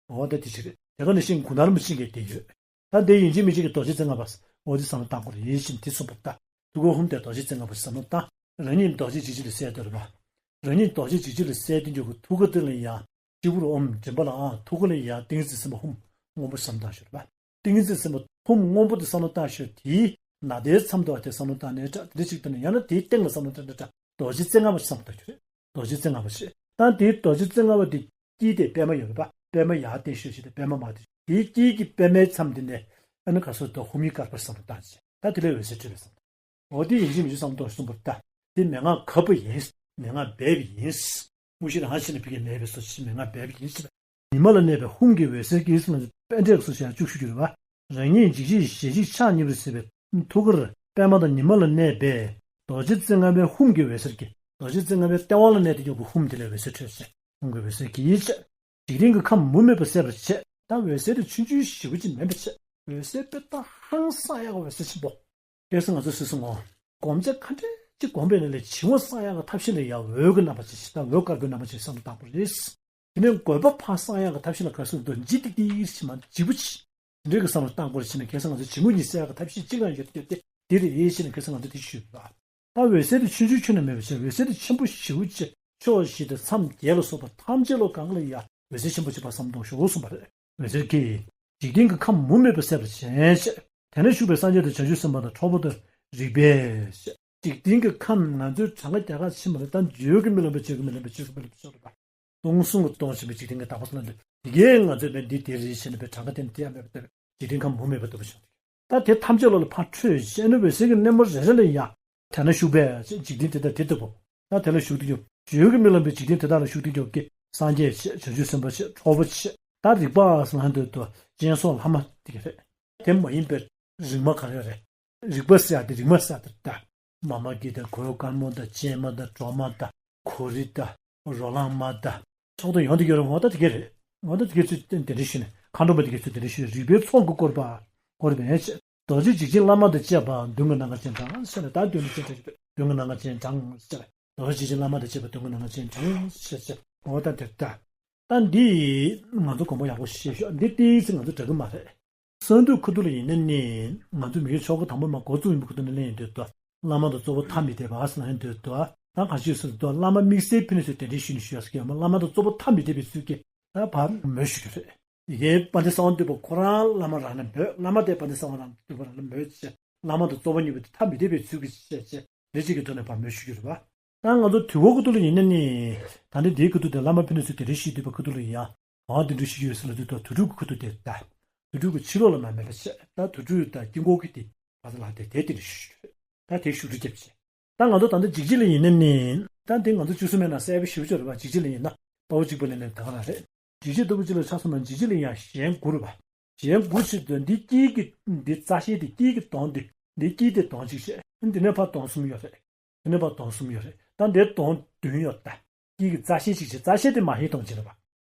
འོ་ད་དེ་ཅིག་རེད། དེ་ག་ནང་བཞིན་གུང་ཐང་རིན་པོ་ཆེ་གིས་དེ་ཡོད། ད་དེ་ཡིན་གཅིག་མིན་གཅིག་གི་རྡོ་རྗེ་རྩེ་ལྔ་པ། འོ་དེ་བསམ་བློ་བཏང་དགོས་རེད། ཡིད་བཞིན་དེ་གསུངས་པ་ལྟར། ཐུགས་ཀར་ཧཱུྃ་དེ་རྡོ་རྗེ་རྩེ་ལྔ་པ་བསམ་བློ་བཏང་། རང་ཉིད་རྡོ་རྗེ་འཇིགས་བྱེད་ལ་གསལ་འདོད་རེད་པ། རང་ཉིད་རྡོ་རྗེ་འཇིགས་བྱེད་ལ་གསལ་འདོད་ཀྱི་ཐུགས་ཀ་དེ་ལ་ཡང་སྤྱི་བོར་ཨོཾ། མགྲིན་པ་ལ་ཨཱཿ། ཐུགས་ཀ་ལ་ཡང་ཏིང་འཛིན་སྲིན་པོ་ཧཱུྃ་སྔོན་པོ་བསམ་བཏང་ཞུ་རེད་པ། ཏིང་འཛིན་སྲིན་པོ་ཧཱུྃ་སྔོན་པོ་དེ་བསམ་བློ་བཏང་ཞོར་དེའི་ནཱ་དའི་མཚམས་དུ་བ་དེ་བསམ་བློ་བཏང་ནས་འདྲ་དེ་འདྲ་ཅིག་དང་ཡང་ན་དེའི་སྟེང་ལ་བསམ་བློ་བཏང་ནས་འདྲ་རྡོ་རྗེ་རྩེ་ལྔ་པ་བསམ་བཏང་ཞུ་རེད། རྡོ་རྗེ་རྩེ་ལྔ་པ་ཞེས། ད་དེའི་རྡོ་རྗེ་རྩེ་ལྔ་པ་དེ་དཀྱིལ་དེ་པད་མ་ཡོད་རེད་པ། པད་མ་ཡར་བསྟན་ཞོར་ཞིག་དང་པད་མ་མར་བསྟན་ཞོར་དེའི་དཀྱིལ་གྱི་པད་མའི་མཚམས་དེ་ནས་ཨ་ནི་ག་སོ་དང་ཧཱུྃ་ཡིག་དཀར་པོ་བསམ་བློ་བཏང་ཞེས། ད་དེ་ལས་འོད་ཟེར་འཕྲོས་པས་བསམ་བློ། འོ་དེ་ཡིན་གཅིག་མིན་གཅིག་བསམ་བློ་གཏོང་གསུངས་པ་རེད་ད། དེ་མན་ངག་གབ་པ་ཡིན། མན་ངག་སྦས་པ་ཡིན། དངོས་གཞི་རང་བཞིན་ལ་ཕ་གི་མེད་པའི་སོ་ཞེས་མན་ངག་སྦས་པ་ཡིན་ཞེས། ཉི་མ་ལ་གནས་པའི་ཧཱུྃ་གི་འོད་ཟེར་གྱིས་ཟེར་ན་པཎ་གྲས་སུ་ཞལ་བཅུ་ཞུ་རྒྱུ་རེད་པ། རང་ཉིད་འཇིགས་བྱེད་ཞལ་གཅིག་ཕྱག་གཉིས་པར་གཟིགས་པའི་ཐུགས་ཀར་པད་མ་དང་ཉི་མ་ལ་གནས་པའི་རྡོ་རྗེ་རྩེ་ལྔ་པའི་ཧཱུྃ་གི་འོད་ཟེར་གྱིས། རྡོ་རྗེ་རྩེ་ལྔ་པའི་ལྟེ་བ་ལ་གནས་ཏེ་ཡོད་པའི་ཧཱུྃ་དེ་ལས་འོད་ཟེར་འཕྲོས་ཤིང་ཧཱུྃ་གི་འོད་ཟེར་གྱིས་ཅེས། འཇིག་རྟེན་གྱི་ཁམས་མུ་མེད་པ་སད་པར་བྱེད། ད་འོད་ཟེར་དེ་ཆུང་ཆུང་ཞེ་པོ་ཅིག་མིན་པ་བྱེད། འོད་ཟེར་དཔེ་ད་ཧང་སང་ཡག་གི་འོད་ཟེར་ཆེན་པོ། གལ་སྲིད་ང་ཚོ་སོ་སོ་ངོ་། སྒོམ་ཆེན་ག་འདྲ་ཅིག་སྒོམ་པ་ཡིན་ན་ལས་བྱིང་བ་སངས་ཡག་གི་ཐབས་ཤེས་ལ་ཡང་འོད་ཀྱི་རྣམ་པ་ཅིག་ཞིག་དང་འོད་དཀར་པོའི་རྣམ་པ་ཅིག་བསམ་བློ་བཏང་དགོས་རེད། དེ་ནས་རྒོད་པ་ཕར་སངས་ཡག་གི་ཐབས་ཤེས་ལ་ག་སོ་འདུག་འཇིགས་ཏིག་ཏིག་ཞིག་མ་འཇིགས་པོ་ཅིག་འདྲ་གི་བསམ་བློ་བཏང་དགོས་རེད། བྱས་ན་གལ་སྲིད་ང་ཚོ་བྱིང་རྒོད་གཉིད་སད་ཡག་གི་ཐབས་ཤེས་གཅིག་རང་ཡོད་ཡོད་དེ་དེ་རེད་ཡིན་ཞེས་ན་གལ་སྲིད་ང་ཚོ་དེ་ཞུས་པ། ད་འོད་ཟེར་དེ་ཆུང་ཆུང་ཁྱོན་ནས་མེད་པ་བྱས། འོད་ཟེར་དེ་ཆེན་པོ་ཞེ་པོ་ཅིག་ཕྱོགས་བཞི་དང་མཚམས་བརྒྱད་ལ་སོགས་པ་ཐམས་ཅད་ལ་གང་ག་ལ་ཡང་འོད་ཟེར་ཆེན་པོ་ཅིག་ཕར་བསམ་བློ་གཏོང་ཤོག་གསུངས་པ་རེད། འོད་ཟེར་གྱིས། འཇིག་རྟེན་གྱི་ཁམས་མུ་མེད་པ་སད་པར་བྱེད། དེ་ན་བཞུགས་པའི་སངས་རྒྱས་དང་བྱང་ཆུབ་སེམས་དཔའ་དང་གྲོགས་པོ་དང་རིག་པས། འཇིག་རྟེན་གྱི་ཁམས་ང་ཚོའི་གྲངས་ཀ་རྒྱ་གར་ཕྱིན་པ་ལ་ད་བརྗོད་ཀྱིས་མི་ལང་པའི་བརྗོད་ཀྱིས་མི་ལང་པའི་བརྗོད་ཀྱིས་མི་ལང་པའི་བརྗོད་ཀྱིས་མི་ལང་པའི་བརྗོད་ཀྱིས་མི་ལང་པའི། སྟོང་གསུམ་གྱི་སྟོང་ཆེན་པོའི་འཇིག་རྟེན་གྱི་བདག་པོ་ཟེར་ན་འདི་དེ་གའི་ང་ཚོའི་མེད་འདི་དེ་རེད་ཞེས་ནས་པའི་གྲངས་ཀ་དེ་ནི་དེ་ཡང་མེད་པ་ལྟ་བུ་འཇིག་རྟེན་ཁམས་མུ་མེད་པ་ལྟ་བུ་བྱུང་། ད་དེ་ཐམས་ཅད་ལོ་ལ་ཕར་འཕྲོས་བྱས་ནས་འོད་ཟེར་གྱི་སྣེ་མོ་རེ་རེ་ལ་ཡང་། དེ་ན་བཞུགས་པའི་འཇིག་རྟེན་དེ་དག་དེ་ལྟ་བུ། ད་དེ་ལ་བཞུགས་ཏེ་ཡོད་བརྗོད་ཀྱིས་མི་ལང་པའི་འཇིག་རྟེན་དེ་དག་ལ་བཞུགས་ཏེ་ཡོད་ཀྱི་སངས་རྒྱས་ཆེ་བྱང་ཆུབ་སེམས་དཔའ་ཆེ་གྲོགས་པོ་ཆེ་ད་རིག་པ་ཟེར་ལབ་འདོད་དོ་སྤྱན་སོགས་ལྷག་མ་དེ་ག་རེད། དེ་མ་ཡིན་པའི་རིག་མ་ག་རེ་རེད། རིག་པ་ཟེར་ཡ་དེ་རིག་མ་ཟེར་ཡ་དེ་ད། མཱ་མ་ཀི་དང་གོས་དཀར་མོ་དང་སྤྱན་མ་དང་སྒྲོལ་མ་དང་གོ་རི་དང་རོ་ལངས་མ་དང་ཕྱོགས་དང་ཡོང་དེ་ག་རེད། འོ་ད་དེ་ག་རེད། འོ་ད་དེ་ག་ཚོད་དེ་འདྲ་ཞུས་ནས་མཁའ་འགྲོ་མ་དེ་ག་ཚོད་དེ་འདྲ་ཞུས་རིག་པའི་ཚོགས་ཀྱིས་བསྐོར་བ། བསྐོར་བའི་ཕྱིར། རྡོ་རྗེ་འཇིགས་བྱེད་བླ་མ་དང་བཅས་པ་མདུན་གྱི་ནམ་མཁའ་སྤྱན་དྲངས་ཟེར་ནས་ད་མདུན་གྱི་སྤྱན་དྲངས་མདུན་གྱི་ནམ་མཁའ་སྤྱན་དྲངས་ཟེར། རྡོ་རྗེ་འཇིགས་བྱེད་བླ་མ་དང་བཅས་པ་མདུན་གྱི་ནམ་མཁའ་སྤྱན་དྲངས་ཟེར་ཟེར། འོ་ད་དེ་ལྟ། ད་འདི་ང་ཚོ་དགོངས་པ་ཡག་པོ་བཞེས་ཤོག་འདི་ཏོག་ཙམ་ང་ཚོ་འདྲ་གི་མ་རེད། གསང་འདུས་ཁ་ཐུག་ལ་ཡིན་ན་ནི་ང་ཚོ་མི་ཡུལ་ཆོ་ག་དང་པོ་མ་འགོ་བཙུགས་ཡིན་པ་ཁ་ཐུག་ནས་ལེན་ཡིན་འདོད་དོ། བླ་མ་དང་གཙོ་བོ་ཐ་མི་དད་པ་ཟེར་ལེན་འདོད་དོ། ད་ག་ཞུས་ཟེར་དུས་བླ་མ་དམིགས་བསལ་ཕུལ་ནས་ཚུལ་དེ་འདྲའི་ཞུས་ནས་ཞུ་ཡག་ཟེར་གྱི་ཡོད་མ་བླ་མ་དང་གཙོ་བོ་ཐ་མི་དད་པའི་ཚུལ་གྱིས་ད་ཕར་མོས་ཞུ་རྒྱུ་རེད། ཡི་གེ་དཔལ་ལྡན་གསང་བ་འདུས་པ་ཁོ་རང་བླ་མ་རང་ནས་མོས། བླ་མ་དེ་དཔལ་ལྡན་གསང་བ་རང་འདུས་པ་རང་ལ་མོས་བྱས། བླ་མ་དང་གཙོ་བོ་གཉིས་པོ་དེ་ཐ་མི་དད་པའི་ཚུལ་གྱིས་བྱས་བྱས་ལས་གཅིག་གི་ཐོག་ནས་ཕར་མོས་ཞུ་རྒྱུ་རེད་པ། ད་ང་ཚོ་དུས་འཁོར་གྱི་ཐོག་ལ་ཡིན་ན་ནི། ད་ནི་འདིའི་ཁ་ཐུག་དེ་བླ་མ་ཕུལ་ནས་ཚུལ་དེ་འདྲའི་ཞུས་འདུག་པ་ཁ་ཐུག་ལ་ཡིན་ཡང་། གང་དེ་འདྲའི་ཞུ་རྒྱུ་ཡོད་ཟེར་ལབ་དུས་ད་དུར་ཁྲོད་ཀྱི་ཁ་ཐུག་དེ་ད། དུར་ཁྲོད་ཀྱི་ཕྱི་ལོགས་ལ་མ་མེད་པ་བྱས་ད་དུར་ཁྲོད་དང་དཀྱིལ་འཁོར་གྱི་དེ་བ་ཚ་ལ་དེ་དེ་དེ་འདྲ་ཞུ་རྒྱུ་རེད། ད་དེ་ཞུ་གཏུག་རྒྱབ་བྱས། ད་ང་ཚོ་ད་ལྟ་འཇིགས་བྱེད་ལ་ཡིན་ན་ནི། ད་འདི་ང་ཚོ་བཅུ་གསུམ་མའི་ནང་གསལ་པོ་ཞེ་པོ་ཅིག་ཡོད་རེད་པ། འཇིགས་བྱེད་ལ་ཡིན་ན་དཔའ་བོ་གཅིག་པུ་ལས་ནས་ད་ག་རང་རེད། འཇིགས་བྱེད་ལྟ་བུ་གཅིག་ལ་ཆ་མཚོན་ན་འཇིགས་བྱེད་ལ་ཡང་ཞལ་དགུ་རེད་པ། ཞལ་དགུ་ཞིག་འདུག་འདི་དཀྱིལ་གྱི་འདི་རྩ་ཤེ་དེ་དཀྱིལ་གྱི་དོང་འདི། འདི་དཀྱིལ་དེ་དོང་གཅིག་བྱས། འདི་ནས་ཕར་དོང་གསུམ་ཡོད་རེད། འདི་ནས་ཕར་དོང་གསུམ་ཡོད་རེད། ད་འདིར་དོང་བདུན་ཡོད་ད། དཀྱིལ་གྱི་རྩ་ཤེ་གཅིག་བྱས། རྩ་ཤེ་དེ་མ་ཧེའི་དོང་གཅིག་རེད་པ།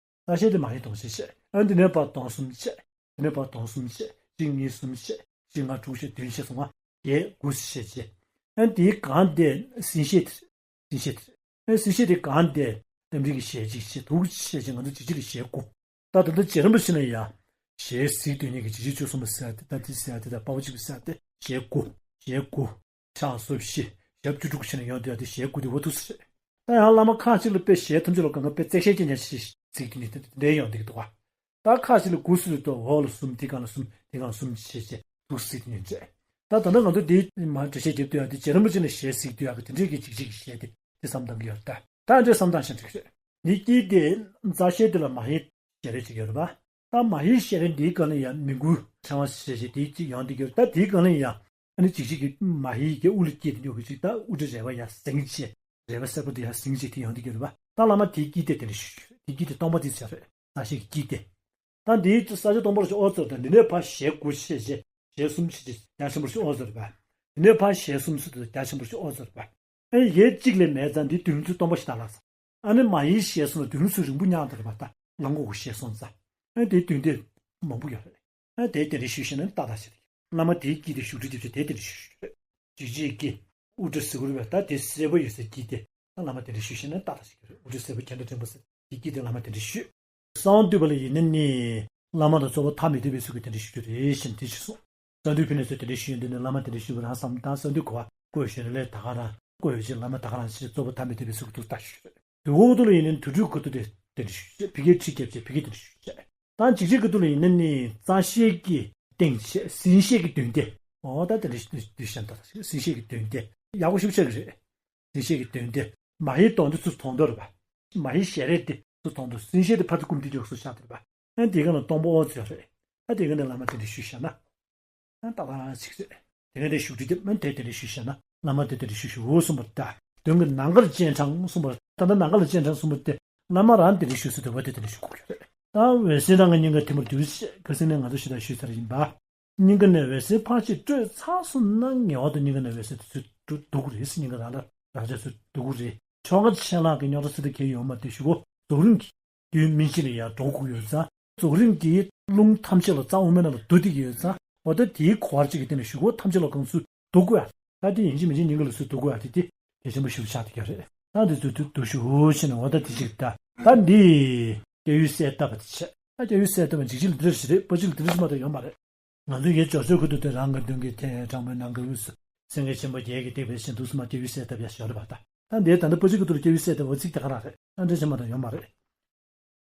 རྩ་ཤེ་དེ་མ་ཧེའི་དོང་གཅིག་བྱས། ཨ་འདི་ནས་ཕར་དོང་གསུམ་བྱས། འདི་ནས་ཕར་དོང་གསུམ་བྱས། གཅིག་གཉིས་གསུམ་བྱས། བཞི་ལྔ་དྲུག་བྱས། བདུན་བྱས་སོང་ང་། བརྒྱད་དགུ་བྱས་བྱས། ཨ་འདིའི་སྒང་དེ་ཟིན་ཤེ་དེ་རེད། ཟིན་ཤེ་དེ་རེད། ཨ་ཟིན་ཤེ་དེ་སྒང་དེ་རྟ་མགྲིན་གྱི་ཞལ་གཅིག་བྱས། དུག་གི་ཞལ་གཅིག་ང་ཚོ་འཇིགས་བྱེད་ལ་ཞལ་དགུ། ད་ད་ལྟ་རྗེ་རིན་པོ་ཆེ་ལ་ཡ། ཞལ་གཟིགས་དུས་ཉིད་ཀྱི་འཇིགས་བྱེད་བཅུ་གསུམ་པ་ཟེར་ཡ་དེ་ད་དེ་ཟེར་ཡ་དེ་ད་དཔའ་བོ་གཅིག་པུ་ཟེར་ཡ་དེ་ཞལ་དགུ། ཞལ་དགུ། ཕྱག་སོ་བཞི། ཞབས་བཅུ་དྲུག་བྱས་ནས་ཡོང་དུས་ཡ་དེ་ཞལ་དགུ་དེ་འོ་ཐུག་ས་རེད། ད་ཡང་བླ་མ་ཁག་ཅིག་ལ་དཔེ་ཞལ་ཐམས་ཅད་ལ་གང་ག་དཔེ་བརྩེགས་ཞལ་ཅན་ཅན་ཞིག་གཟིགས་དུས་ཉིད་དེ་འདྲའི་ཡོང་བསྡད་ཀྱི་འདུག་ག་ད་ཁག་ཅིག་ལ་དགུ་ཟེར་དུས་འོག་ལ་གསུམ། དེ་སྒང་ལ་གསུམ། དེ་སྒང་ལ་གསུམ་བྱས་བྱས་དུག་གཟིགས་དུས་ཉིད་བྱས། ད་ད་ལྟ་ང་ཚོ་འདི་མ་འགྲེལ་བཤད་རྒྱབ་དུས་ཡ་དེ་རྗེ་རིན་པོ་ཆེ་ལ་ཞལ་གཟིགས་དུས་ཡ་གི་དེ་འདྲའི་གི་འཇིགས་བྱེད་ཀྱི་ཞལ་དེ་དེ་བསམ་བཏང་གི་ཡོད་ད། ད་འདྲའི་བསམ་བཏང་ཞིག་འགྲིག་རེད། འདི་དཀྱིལ་དེ་རྩ་ཤེ་དེ་ལ་མ་ཧེའི་ཞལ་རས་ཅིག་ཡོད་རེད་པ། ད་མ་ཧེའི་ཞལ་རས་འདིའི་སྒང་ལ་ཡང་མི་མགུའི་ཕྲེང་བ་ཞེས་བྱས་དེའི་གཅིག་ཡོང་འདི་གྱུར། ད་དེའི་སྒང་ལ་ཡང་ཨ་ནི་འཇིགས་བྱེད་ཀྱི་མ་ཧེའི་གི་དབུ་ལ་སྐྱེས་ཏེ་འཇུག་གི་ཅིག་ད་དབུ་སྐྲ་རལ་པ་ཡང་ཟིང་བྱས། རལ་པ་སེར་པོ་དེ་ཡང་ཟིང་བྱས་དེ་ཡོང་འདི་གྱུར་པ། ད་བླ་མ་དེའི་དཀྱིལ་དེ་དེ་འདྲ་ཞུ་རྒྱུ་རེད། དེའི་དཀྱིལ་དེ་སྟོང་པ་དེ་ཟེར་རེད། རྩ་ཤེ་གི་དཀྱིལ་དེ། ད་འདིའི་ས་ཆ་སྟོང་པར་ཞིག་ཨོ་ཙོར་དང་འདི་ནས་ཕར་ཞལ་དགུ་ཞེས་བྱས་ཞལ་གསུམ་ཞེས་བྱས་རྒྱ་ཆེན་པོར་ཞིག་ཨོ་ཙོར་པ། འདི་ནས་ཕར་ཞལ་གསུམ་ཟེར་དུས་རྒྱ་ཆེན་པོར་ཞིག་ཨོ་ཙོར་པ། ཨེ་ཡས་གཅིག་ལས་མེད་ཙང་འདི་མདུན་ཚུར་སྟོང་པ་ཞིག་ད་ལ་ས། ཨ་ནི་མ་ཧེའི་ཞལ་གསུམ་ལ་མདུན་ཚུར་རིང་པོ་ཉག་འདི་རེད་པ། ད་ལམ་གོག་གི་ཞལ་གསུམ་ཙང་། ཨེ་དེའི་མདུན་དེ་མང་པོ་ཡོད་རེད། ཨེ་དེ་དེ་རེ་ཞུས་ཤེ་ན་ཏག་ཏག་ཞིག་རེད། བླ་མ་དེའི་དཀྱིལ་དེ་བཞུགས་ཁྲི་ལྡེབ་བྱས་དེ་དེ་འདྲ་ཞུ་ཞུ་རེད། འཇིགས་བྱེད་ཀྱི་དབུ་སྐྲ་གཟི་གུར་བས་ད་དེ་སེར་པོ་ཡོད་སའི་དཀྱིལ་དེ་ད་བླ་མ་དེ་འདྲ་ཞུ་ཤེས་ན་ཏག་ཏག་ཞིག་རེད། དབུ་སྐྲ་སེར་པོ་གྱེན་དུ་འགྲེང་བུ་ཟེར་དེ་དཀྱིལ་དེ་བླ་མ་དེ་འདྲ་ཞུ། གསང་བ་འདུས་པ་ལ་ཡིན་ན་ནི་བླ་མ་དང་གཙོ་བོ་ཐ་མི་དད་པའི་ཚུལ་གྱིས་དེ་འདྲ་ཞུ་རྒྱུ་རེད་ཞེས་དེ་ཞུས་སོང་། གསང་འདུས་ཕུ་ནས་ཚུར་དེ་འདྲ་ཞུས་ཡོང་དུས་ནི་བླ་མ་དེ་འདྲ་ཞུས་པ་རང་བསམ་བློ་བཏང་། གསང་འདུས་གོ་བ་བསྐོས་ཞོར་ནས་ལས་ད་ག་རང་བསྐོས་ཡོད་ཅེས་བླ་མ་ད་ག་རང་ཞེས་གཙོ་བོ་ཐ་མི་དད་པའི་ཚུལ་གྱིས་ཐུགས་ལྟ་ཞུས་རེད། དུས་འཁོར་དུ་ལ་ཡིན་ནའི་དུར་ཁྲོད་ཁུ་ཐུ་དེ་དེ་འདྲ་ཞུས་བྱས་ཕི་ཀའི་ཁྲི་རྒྱབ་བྱས་ཕི་ཀའི་དེ་འདྲ་ཞུས་བྱས། ད་འཇིགས་བྱེད་ཁུ་ཐུ་ལ་ཡིན་ན་ནི་གཙང་ཤེལ་གྱི་སྟེང་བྱས་སྲིན་ཤེལ་གྱི་མདུན་དེ། འོ་ད་དེ་འདྲ་ཞིག་འདུས་ཤན་ད་སྲིན་ཤེལ་གྱི་མདུན་དེ་ཡག་པོ་ཞིག་ཆགས་ཀྱི་རེད། སྲིན་ཤེལ་གྱི་མདུན་དེ་མ་ཧེའི་དོང་དེ་ཚུར་མཐོང་དོ་རེད་པ། མ་ཧེའི་ཞལ་རས་དེ་ཚུར་མཐོང་དོ། སྲིན་ཤེལ་དེ་ཕར་དུ་བསྐུམ་དེ་འཇོག་སུ་ཤག་དེ་རེད་པ། ཨ་དེ་ག་ན་སྟོང་པ་ཨོ་ཙི་ཡོད་རེད། ཨ་དེ་ག་ནས་བླ་མ་དེ་འདྲ་ཞུས་བཞག་ན། ཨ་ཏག་ཏག་ཅིག་རེད། དེ་ག་དེ་བཞུགས་ཁྲི་རྒྱབ་མ་དེ་དེ་འདྲ་ཞུས་བཞག་ན་བླ་མ་དེ་དེ་འདྲ་ཞུས་ཞུ་འོ་གསུངས་པ་ད། མདུན་གྱི་ནམ་མཁར་སྤྱན་དྲངས་གསུངས་པ། ད་ལྟ་ནམ་མཁའ་ལ་སྤྱན་དྲངས་གསུངས་པ་དེ་བླ་མ་རང་དེ་འདྲ་ཞུས་སུ་དེ་བ་དེ་དེ་འདྲ་ཞུ་དགོས་ཀྱི་རེད། ད་འོད་ཟེར་རང་གི་སྙིང་ག་ཐིམ་པར་གྱུར་ཅིག་ཁ་སང་ནས་ང་ཚོ་ཞུ་དང་ཞུས་ཚར་ཡིན་པ། སྙིང་ག་ནས་འོད་ཟེར་ཕར་ཕྱིར་སྤྲོས་ཚར་སོང་ན་ངེས་པར་དུ་སྙིང་ག་ནས་འོད་ཟེར་དེ་ཚུར་འདུག་གི་རེད། སྙིང་ག་རང་ལ་རང་ཆས་ཚུར་འདུག་གི་རེད། ཆོ་ག་ཆད་ལྷག་གི་རྙོག་དྲ་སུ་དེ་གས་ཡོད་མ་དེ་ཞུ་གོ་རྫོགས་རིམ་གྱི་རྒྱུད་སྨིན་བྱེད་ལ་ཡང་འགྲོ་དགོས་ཡོད་ཙང་རྫོགས་རིམ་གྱི་རླུང་ཐམས་ཅད་ལ་རྩ་དབུ་མའི་ནང་ལ་བསྡུ་བསྡད་ཀྱི་ཡོད་ཙང་འོ་ད་དེའི་གོ་བ་གཅིག་གི་སྟེང་ནས་ཞུ་གོ་ཐམས་ཅད་ལ་གང་ཚུལ་འདུག་དགོས་ཨ། ད་དེ་ཡིན་གཅིག་མིན་གཅིག་སྙིང་ག་ལ་ཚུར་འདུག་དགོས་ཨ། དེ་དེ་གལ་ཆེན་པོ་ཞིག་ཆགས་བསྡད་ཀྱི་རེད། ད་དེ་ཚུལ་འདུག་ཞུ་ཞེས་ནས་འོ་ད་དེ་གཅིག་ད་ད་འདི་སྐྱེ་བོའི་སྲས་བཏབ་པ་དེ་བྱས། ད་སྐྱེ་བོའི་སྲས་བཏབ་པ་འཇིགས་བྱེད་ལ་འདི་འདྲ་ཞིག་རེད། པ་ཅིག་ལ་འདི་འདྲ་ཞིག་མ་གཏོགས་ཡོད་མ་རེད། ང་ཚོ་ཡའི་སྦྱོར་ཚུལ་ཁུ་ཐུ་དེ་རང་གི་མདུན་གྱི་ཐེ་དྲང་པོའི་ནང་གི་དབུས་སུ་སེང་གེ་ཆེན་པོ་བརྒྱད་ཀྱིས་བཏེགས་པའི་ཞིང་དུ་སུ་མ་སྐྱེ་བོའི་སྲས་བཏབ་ཡ་ཞོར་རེད་པ། ད་ད་འདིའི་ད་ལྟ་པ་ཅིག་གི་ཐུར་སྐྱེ་བོའི་སྲས་བཏབ་འོ་ཚིག་དེ་ག་རང་རེད། ཨ་འདྲ་ཞིག་མ་གཏོགས་ཡོད་མ་རེད།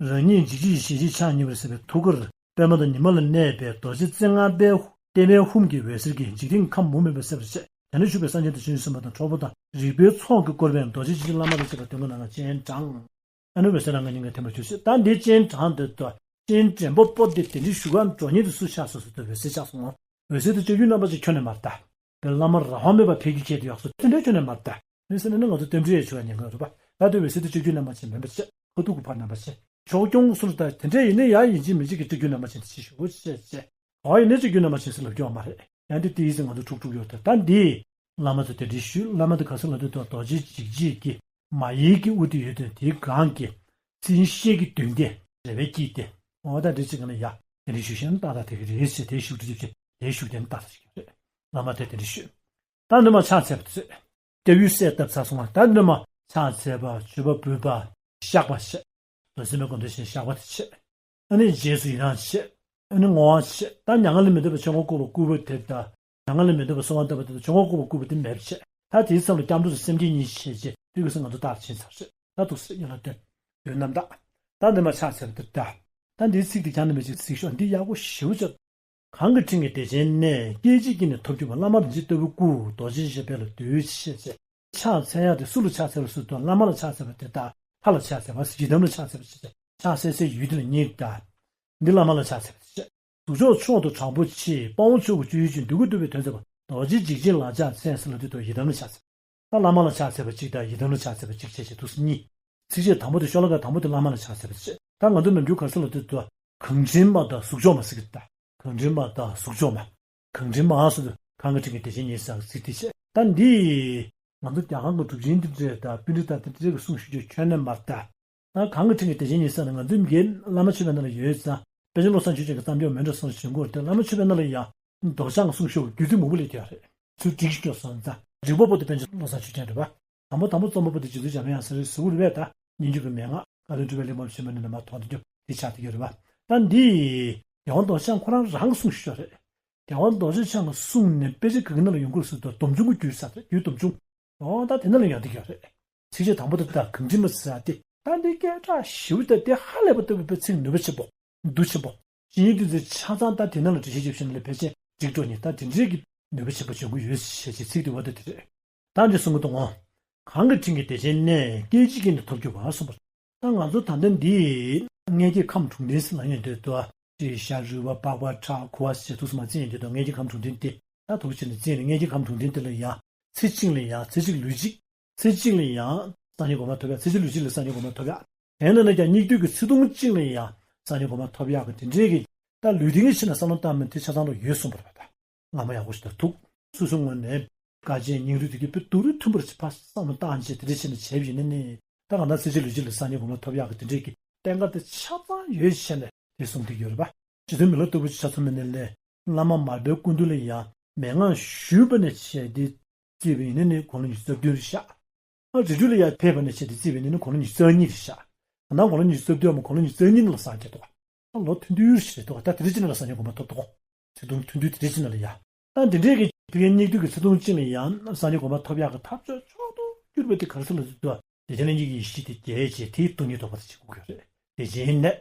རང་ཉིད་འཇིགས་བྱེད་ཀྱི་ཞལ་བཞི་ཕྱག་གཉིས་པར་གཟིགས་པའི་ཐུགས་ཀར་པདྨ་དང་ཉི་མ་ལ་གནས་པའི་རྡོ་རྗེ་རྩེ་ལྔ་པའི་བརྟན་པའི་ཧཱུྃ་གི་འོད་ཟེར་གྱིས་འཇིག་རྟེན་ཁམས་མུ་མེད་པར་གསལ་བར་བྱས། དེ་ན་བཞུགས་པའི་སངས་རྒྱས་དང་བྱང་ཆུབ་སེམས་དཔའ་དང་གྲོགས་པོ་དང་རིག་པའི་ཚོགས་ཀྱིས་བསྐོར་བའི་རྡོ་རྗེ་འཇིགས་བྱེད་བླ་མ་དང་བཅས་པ་མདུན་གྱི་ནང་ན་སྤྱན་དྲངས། ཨ་ནི་འོད་ཟེར་རང་གི་སྙིང་ག་ཐིམ་པར་གྱུར་ཅིག་ད་འདི་སྤྱན་དྲངས་ཏེ་ད་སྤྱན་འདྲེན་པ་པོ་དེ་དེ་འདྲའི་བཞུགས་སྒར་འགྲོ་ཉིད་དུ་སུ་ཆགས་སོ་སོ་དེ་འོད་ཟེར་ཆགས་སོང་ངོ་། འོད་ཟེར་དེ་ལྕགས་ཀྱུ་རྣམ་པ་ཅན་ཁྱོན་ནས་མ་རེད་ད། དེ་བླ་མ་རང་དབང་མེད་པ་ཕལ་གྱི་ཁྱད་དུ་ཡག་སོ་དེ་འདྲའི་ཁྱོན་ནས་མ་རེད་ད། འོད་ཟེར་ནི་ང་ཚོ་རྟེན་འབྲེལ་ཡོད་ཆོག་ཡ་ཉན་གི་རེད་པ། ད་དེ་འོད་ཟེར་དེ་ལྕགས་ཀྱུ་རྣམ་པ་ཅན་མིན་པ་བྱས་ཁ་ཐུག་གི་ཕར་རྣམ་པ་བྱས་ཕྱོགས་སྐྱོང་སུ་ལ་ད་དེ་འདྲའི་ཡིན་ན་ཡ་ཡིན་གཅིག་མིན་གཅིག་གི་ལྕགས་ཀྱུ་རྣམ་པ་ཅན་དེ་ཅི་ཞུ་དགོས་ཅེས་བྱས། ཨོ་ཡིན་ན་ལྕགས་ཀྱུ་རྣམ་པ་ཅན་ཟེར་ལབ་རྒྱུ་ཡོད་མ་རེད། ཡང་དེ་དེའི་ཟེར་ང་ཚོ་འཁྲུག་འཁྲུག་ཡོད་དེ་ད་འདི། བླ་མ་ཚོ་དེ་འདྲའི་ཞུས། བླ་མ་དེ་ག་ཚོད་ལབ་དུས་ད་རྡོ་རྗེ་འཇིགས་བྱེད་ཀྱི་མ་ཧེའི་དབུ་དེ་ཡོད་དེ་དེའི་སྒང་གི་སྲིན་ཤེལ་གྱི་མདུན་དེ་རལ་པའི་དཀྱིལ་དེ་འོ་ད་འདི་གཅིག་ག་ན་ཡ་དེ་འདྲའི་ཞུ་ཤེས་ན་ཏག་ཏག་དེ་གི་རེད་ཟེར་དེའི་ཤུགས་དེ་ཅིག་དེའི་ཤུགས་དེ་ནི་ཏག་ཏག་ཅིག་རེད། བླ་མ་དེ་དེ་འདྲའི་ཞུས། ད་འདི་མ་ཕྱག་འཚལ་བ་དེ་ཚོས། སྐྱེ་བོའི་སྲས་བཏབ་ཚར་སོང་བ་ད་འདི་མ་ཕྱག་འཚལ་བ་མཆོད་པ་འབུལ་བ་བཤགས་པ་བྱས། འོད་ཟེར་མའི་སྒོམ་དོན་བཞིན་བཤགས་པ་དེ་བྱས། ཨ་ནི་རྗེས་སུ་ཡི་རང་བྱེད། ཨ་ནི་བསྔོ་བ་བྱེད། ད་མྱ་ངན་ལས་མི་འདའ་བའི་ཆོས་འཁོར་བསྐོར་བ་བསྐུལ་བ་དེ་དང་། མྱ་ངན་ལས་མི་འདའ་བའི་གསོལ་བ་བཏབ་པ་དེ་དང་ཆོས་འཁོར་བསྐོར་བ་བསྐུལ་བ་དེ་མེད་པ་བྱེད། ད་དེའི་མཚམས་ལ་སྐྱབས་འགྲོ་དང་སེམས་བསྐྱེད་གཉིས་བྱེད་ཅེས་དེ་གོས་སུ་ང་ཚོ་བདག་ཕྱིན་ཚར་རེད། ད་འདུག་སེ་ཡིན་ལ་སྟོན། དོན་རྣམ་དག་ད་འདི་མ་ཕྱག་འཚལ་བ་དེ་འདྲ། ད་འདིའི་ཚིག་དེ་ཀྱང་ནི་མི་གཅིག་གཟིགས་ཤོག་འདི་ཡག་པོ་ཞེ་པོ་ཅིག་གང་གི་དྲིན་གྱིས་བདེ་ཆེན་གནས། སྐད་ཅིག་གིས་ནི་ཐོབ་གྱུར་པ། བླ་མ་རིན་ཆེན་ལྟ་བུ་སྐུ། རྡོ་རྗེ་བཞི་པད་ལ་འདུད་ཅེས་བྱས། ཕྱག་འཚལ་ཡག་དེ་སུ་ལ་ཕྱག་འཚལ་བ་སུ་དང་བླ་མ་ལ་ཕྱག་འཚལ་བ་དེ་དག་ལྷ་ལ་ཕྱག་འཚལ་བ་ཡི་དམ་ལ་ཕྱག་འཚལ་བ་ཞེས་བྱ། ཕྱག་འཚལ་སའི་ཡུལ་དེ་ལ་གཉིས་དང་། འདི་བླ་མ་ལ་ཕྱག་འཚལ་བ་ཞེས། གཟུགས་མཆོག་མཆོག་ཏུ་དྲང་པོ་ཆེ། དཔའ་བོ་ཆོས་ཀྱི་སྤྱོད་ཡུལ་ཅན། འདོད་དགུ་འདུལ་བའི་དོན་མཛད་པ། རྡོ་རྗེ་འཇིགས་བྱེད་ལག་ལྕགས་མཚན་ཟེར་ལབ་དུས་དུ་ཡི་དམ་ལ་ཕྱག་འཚལ། ད་བླ་མ་ལ་ཕྱག་འཚལ་བ་གཅིག་དང་ཡི་དམ་ལ་ཕྱག་འཚལ་བ་གཅིག་བྱས་བྱས་འདུག་སེ་གཉིས། ཚིགས་བཅད་དང་པོ་དེ་ཤོ་ལོ་ཀ་དང་པོ་དེ་བླ་མ་ལ་ཕྱག་འཚལ་བ་ཞེས། ད་ང་ཚོ་ནམ་རྒྱུན་ག་རེ་ཟེར་ལབ་དུས་དུ་གང་དྲིན་མ་དང་གཟུགས་མཆོག་མ་ཟེར་གི་ད། གང་དྲིན་མ་དང་གཟུགས་མཆོག་མ། གང་དྲིན་མ་ཟེར་དུས་གང་གི་དྲིན་གྱིས་བདེ་ཆེན་ཉིད་ཟེར་གི་ཚིག་དེ་བྱས། ད་འདི་ང་ཚོ་རྒྱ་གར་གྱི་གྲུབ་ཆེན་འདི་འདྲས་དང་པཎྜི་ཏ་འདི་འདྲས་ཀྱི་གསུང་ཞུ་རྒྱུ་ཁྱོན་ནས་མ་རེད་ད། ད་གང་གི་དྲིན་གྱིས་བདེ་ཆེན་ཉིད་ཟེར་ན་ང་ཚོའི་མི་བླ་མ་མཆོད་པའི་ནང་ལ་ཡོད་ཙང་པཎ་ཆེན་བློ་བཟང་ཆོས་ཅན་གྱི་བརྩམས་ཆོས་མཎྜལ་གསུང་བྱེད་དགོས་ཏེ་བླ་མ་མཆོད་པའི་ནང་ལ་ཡང་མདོ་བྱང་གསུང་ཤོག་རྒྱུད་སྡེ་མང་པོ་སླེབས་ཡོད་རེད། ཚུར་སྒྲིག་སྐྱོར་སོང་ཙང་རིག་པ་པོ་དེ་པཎ་ཆེན་བློ་བཟང་ཆོས་ཅན་རེད་པ། དང་པོ་དང་པོ་རྩོམ་པ་པོ་དེ་རྗེ་བཙུན་འཇམ་དབྱངས་གསེར་ཟེར་བ་རེད་པས། ད་སྙན་བརྒྱུད་ཀྱི་མན་ངག་བཀའ་བློན་སྤྲུལ་པའི་གླེགས་བམ་ཞེས་པ་ནས་མར་མཐོང་དུ་འགྱུར་དེ་ཆགས་བསྡད་ཡོད་རེད་པ། ད་འདི་རྒྱལ་དབང་རྡོ་རྗེ་འཆང་ཁོ་རང་རང་གི་གསུང་ཤོག་རེད། རྒྱལ་དབང་རྡོ་རྗེ་འཆང་གི་གསུང་ནས་དཔེ་ཆ་ག་གི་ནང་ལ་ཡོང་གི་རེད་ཟེར་དུས་སྡོམ་ཆུང་གི་རྒྱུད་ས་རེད། རྒྱུད་སྡོམ་ཆུང་། འོ་ད་དེ་ནང་ལ་ཡང་འདི་ཡོད་རེད། ཚིགས་བཅད་དང་པོ་དེ་དག་གང་དྲིན་མ་ཟེར་ཏེ། ད་འདི་སྐད་གྲགས་ཞེ་པོ་དང་དེ་ཧ་ལས་པ་ལྟ་བུའི་དཔེ་ཚིག་ནུས་པ་ཆེན་པོ། མདོ་ཆེན་པོ། ཇི་སྙེད་བདུད་རྩི་ཆ་ཚང་ད་དེ་ནང་ལ་འགྲེལ་བཤད་བརྒྱབ་ཕྱིན་ལས་ཕལ་ཆེར་འགྲིག་འགྲོ་ནི་ད་དེ་འདྲའི་གི་ནུས་པ་ཆེན་པོ་འཇོག་གི་ཡོད་ཞེས་ཀྱི་ཚིག་དེ་བ་དེ་དེ་རེད། ད་འདི་གསུང་གི་འདུག་ངོ་། གང་གི་དྲིན་གྱིས་བདེ་ཆེན་གནས། སྐད་ཅིག་གིས་ནི་ཐོབ་གྱུར་པ་གསུངས་པ། ད་ང་ཚོ་ད་ལྟ་འདི་མངལ་སྐྱེས་ཁམས་དྲུག་ལྡན་ཟེར་ལབ་ཡོང་དུས་དུ་ཅིག་ཤ་རུས་པ་པགས་པ་ཁྲག་ཁུ་བ་ཟེར་དུས་སུ་མ་བརྩི་ཡོང་དུས་དུ་མངལ་སྐྱེས་ཁམས་དྲུག་ལྡན་དེ་ད་དུ་ཕྱིན་ནས་བརྩིས་ནས་མངལ་སྐྱེས་ཁམས་དྲུག་ལྡན་དེ་ལ་ཡང་ཚེ་གཅིག་ལ་ཡང་ཚེ་གཅིག་ལུས་གཅིག་ཚེ་གཅིག་ལ་ཡང་སངས་རྒྱས་གོ་འཕང་ཐོབ་ཡག་ཚེ་གཅིག་ལུས་གཅིག་ལ་སངས་རྒྱས་གོ་འཕང་ཐོབ་ཡག་དེ་ནས་ན་ཀྱང་སྙིགས་དུས་ཀྱི་ཚེ་ཐུང་གཅིག་ལ་ཡང་སངས་རྒྱས་གོ་འཕང་ཐོབ་ཡག་གི་དེ་འདྲའི་གི་ད་ལུས་རྟེན་གྱི་ཕྱིར་ན་བསམ་བློ་བཏང་མིན་དེ་ཆ་ཚང་དུ་ཡོད་གསུངས་པ་རེད་པ། ད་སྔ་མ་ཡག་པོ་ཞིག་ད་ཐུག་སོ་སོའི་ངོས་ནས་དཀའ་སྤྱད་སྙིང་རུས་དེ་གི་དཔེ་སྡུག་རུས་མཐུན་པར་ཕར་བསམ་བློ་བཏང་བྱས་དེ་འདྲའི་ཕྱིར་ན་བྱས་པ་ཡིན་ན་ནི་ད་གང་ལྟར་ཚེ་གཅིག་ལུས་གཅིག་ལ་སངས་རྒྱས་གོ་འཕང་ཐོབ་ཡག་གི་དེ་འདྲའི་གི་བསྟན་བཀའ་དེ་ཆ་ཚང་ཡོད་བྱས་ནས་དེ་གསུངས་བསྡད་ཡོད་རེད་པ། རྗེ་བཙུན་མི་ལ་སྟུག་པོ་ཆ་ཚང་མི་ནས་ལས། བླ་མ་མར་པའི་སྐུ་མདུན་ལ་ཡང་མན་ངག་ཞུས་པ་ནས་བྱས་ཏེ་བརྩིས་པ་ཡིན་ན་ནི་དགུང་ལོ་ཉི་ཤུ་རྩ་བདུན་རེད་ཤག་ཨ་རི་ཁྲོད་ལ་ཡར་ཕེབས་པ་ནས་བྱས་ཏེ་བརྩིས་པ་ཡིན་ན་ནི་དགུང་ལོ་ཉི་ཤུ་རྩ་གཉིས་རེད་ཤག་ད་ལྟ་དགུང་ལོ་ཉི་ཤུ་རྩ་བདུན་ཡང་མ་དགུང་ལོ་ཉི་ཤུ་རྩ་གཉིས་ནང་ལ་སངས་རྒྱས་འདུག་ཨ་ལོ་ཐུང་ཐུང་ཞིག་རེད་འདུག་ད་དེ་རིང་ཅིག་ནང་ལ་སངས་རྒྱས་དགོངས་པ་ཐོབ་འདུག་ཚེས་སྟོང་ཐུང་ཐུང་དེ་རིང་ཅིག་ནང་ལ་ཡ། ད་འདི་འདྲའི་གི་ཕ་གིའི་སྙིགས་དུས་ཀྱི་ཚེས་སྟོང་གཅིག་ལ་ཡང་སངས་རྒྱས་དགོངས་པ་ཐོབ་ཡག་གི་ཐབས་མཆོག་མཆོག་ཏུ་གྱུར་པ་དེ་ག་རེ་ཟེར་ལབ་དུས། བདེ་ཆེན་ལྷན་སྐྱེས་ཀྱི་ཡེ་ཤེས་དེ་རྒྱས་བྱས་དེའི་སྟོང་ཉིད་རྟོགས་པ་དེ་བྱེད་དགོས་ཀྱི་རེད། བདེ་ཆེན་གནས་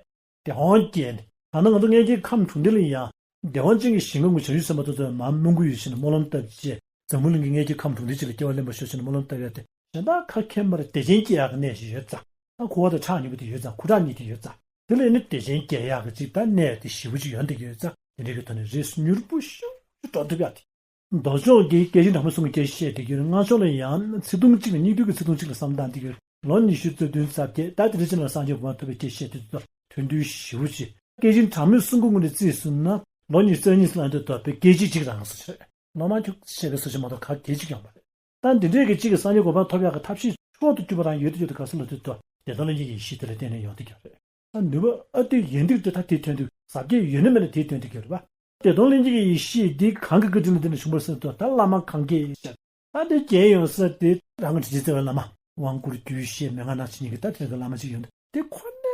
དེ་འོང་སྐྱེས་ནས། ད་ནི་ང་ཚོ་མངལ་སྐྱེས་ཁམས་དྲུག་འདི་ལ་ཡང་བདེ་བ་ཅན་གྱི་ཞིང་ཁམས་ཀྱི་བྱང་ཆུབ་སེམས་དཔའ་ཚོ་ཚོས་མར་སྨོན་སྐུ་ཡོད་བཞིན་སྨོན་ལམ་བཏབ་བྱས། འཛམ་བུ་གླིང་གི་མངལ་སྐྱེས་ཁམས་དྲུག་འདི་གཅིག་ལ་སྐྱེ་བ་ལེན་པར་ཤོག་ཅེས་ནས་སྨོན་ལམ་བཏབ་ཡ་དེ་གཞན་དག་ཁ་མཁྱེན་པར་བདེ་ཆེན་སྐྱེ་ཡག་གི་གནས་ཤིག་ཡོད་ཙང་། ད་ཁུ་བ་དང་ཁྲག་གཉིས་པོ་དེ་ཡོད་ཙང་། ཁུ་ཁྲག་གཉིས་དེ་ཡོད་ཙང་། དེ་ལས་ནི་བདེ་ཆེན་སྐྱེ་ཡག་གི་ཅིག་ད་གནས་དེ་ཞེ་པོ་ཅིག་ཡོད་འདི་ཡོད་ཙང་། དེ་འདྲའི་གི་ཐོག་ནས་རིས་མྱུར་པོ་ཤུགས་ཀྱིས་འགྲོ་ཐུབ་ཡག་དེ། མདོ་ཕྱོགས་ཀྱི་སྐྱེས་ཆེན་གྲགས་པའི་གསུང་གི་སྐད་ཆ་བཤད་དེ་གྱུར། སྔགས་ཕྱོགས་ལ་ཡང་ཚེས་སྟོང་གཅིག་ལ་སྙིགས་དུས་ཀྱི་ཚེས་སྟོང་གཅིག་ལ་བསམ་སྟངས་དེ་གྱུར། ལོ་ཉི་ཤུ་རྩ་བདུན་རྩ་བརྒྱད་ད་དེ་རིང་ཅིག་ནང་ལ་སངས་རྒྱས་གོ་འཕང་ཐོབ་པའི་སྐད་ཆ་བཤད་དུས་ཚོད་ཐུང་ཐུང་ཞེ་པོ་ཅིག་སྐྱེས་ཆེན་གྲགས་མེད་གསུང་གི་ངོས་ནས་བརྩིས་སོང་ན་ལོ་ཉི་ཤུ་རྩ་གཉིས་ལ་ཡོང་དུས་ད་དཔེ་སྐད་ཅིག་གཅིག་རང་སོ་ཆེ་རེད། ལོ་མང་ཁྱུག་ཆེ་བའི་སོ་ཆེ་མ་གཏོགས་ག་གེ་གཅིག་ཡོང་མ་རེད། ད་འདི་འདྲའི་གི་གཅིག་གི་སངས་རྒྱས་གོ་འཕང་ཐོབ་ཡག་གི་ཐབས་ཤེས་མཆོག་ཏུ་གྱུར་པ་རང་ཡོད་དུ་ཡོད་དུ་ག་ས་ལ་དུས་ད་བདེ་སྟོང་ལྷན་སྐྱེས་ཀྱི་ཡེ་ཤེས་དེ་ལ་བརྟེན་ནས་ཡོང་དུ་ཡོད་རེད། ད་ནུས་པ་ཨ་ཏི་ཡོད་འདུག་ཏུ་ད་དེའི་དོན་དུ་ཟབ་རྒྱས་ཡོད་ན་མེད་ན་དེའི་དོན་དུ་གྱུར་པ། བདེ་སྟོང་ལྷན་སྐྱེས་ཀྱི་ཡེ་ཤེས་འདི་གང་གི་བཀའ་དྲིན་ལ་བརྟེན་ནས་བྱུང་བར་སེམས་ཏོ་ད་བླ་མ་གང་གིས་བཤད། ད་དེ་རྒྱས་ཡོང་ས་དེ་རང་གི་དྲིན་ཅན་རྩ་བའི་བླ་མ་དབང་བསྐུར་རྒྱུད་བཤད་མན་ངག་སྣ་ཆེ་གཉིས་ཀྱི་ད་དེ་གི་བླ་མ་ཅིག་ཡོད་འདུག་དེ་ཁོ་ནས་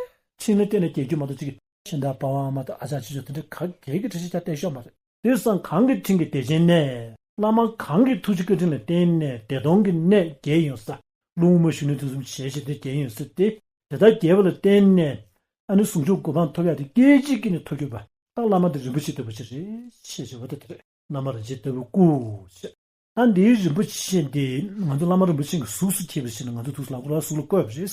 ཕྱིན་ལ་བརྟེན་ནས་རྒྱས་རྒྱུ་མ་གཏོགས་ཅིག་གི་ཤིང་རྟ་པ་ཝང་མ་དང་ཨ་ཅག་ཅི་ཅོ་དེ་འདྲ་ག་གེ་གི་དྲིན་ཅན་ད་བལྟས་ཤོག་མ་རེད། དེ་སང་གང་གི་དྲིན་གྱིས་བདེ་ཆེན་གནས། བླ་མ་གང་གི་ཐུགས་རྗེ་བཀའ་དྲིན་ལ་བརྟེན་ནས་བདེ་སྟོང་གི་གནས་རྒྱས་ཡོང་ས། ཀླུ་མོ་གཞོན་ནུ་དུས་གསུམ་ཞལ་བཞེས་ཏེ་རྒྱས་ཡོང་ས་དེ། དེ་ལྟར་རྒྱས་པ་ལ་བརྟེན་ནས་ཨ་ནི་ཟུང་འཇུག་གོ་འཕང་ཐོབ་ཡག་དེ་སྐད་ཅིག་གིས་ནི་ཐོབ་གྱུར་པ། ད་བླ་མ་དེ་རིན་པོ་ཆེ་ལྟ་བུ་ཅིག་རེད་ཅེས་བྱ་བ་ད་དེ་རེད། བླ་མ་རིན་ཆེན་ལྟ་བུ་སྐུ་ཞེས། ད་འདིའི་རིན་པོ་ཆེ་འདི་ང་ཚོ་བླ་མ་རིན་པོ་ཆེ་གི་གཟུགས་སུ་འཁྱིལ་བ་ཞིག་ནི་ང་ཚོ་དུས་ལ་ཁོ་རང་གཟུགས་ལ་བཀོད་པ་རེད།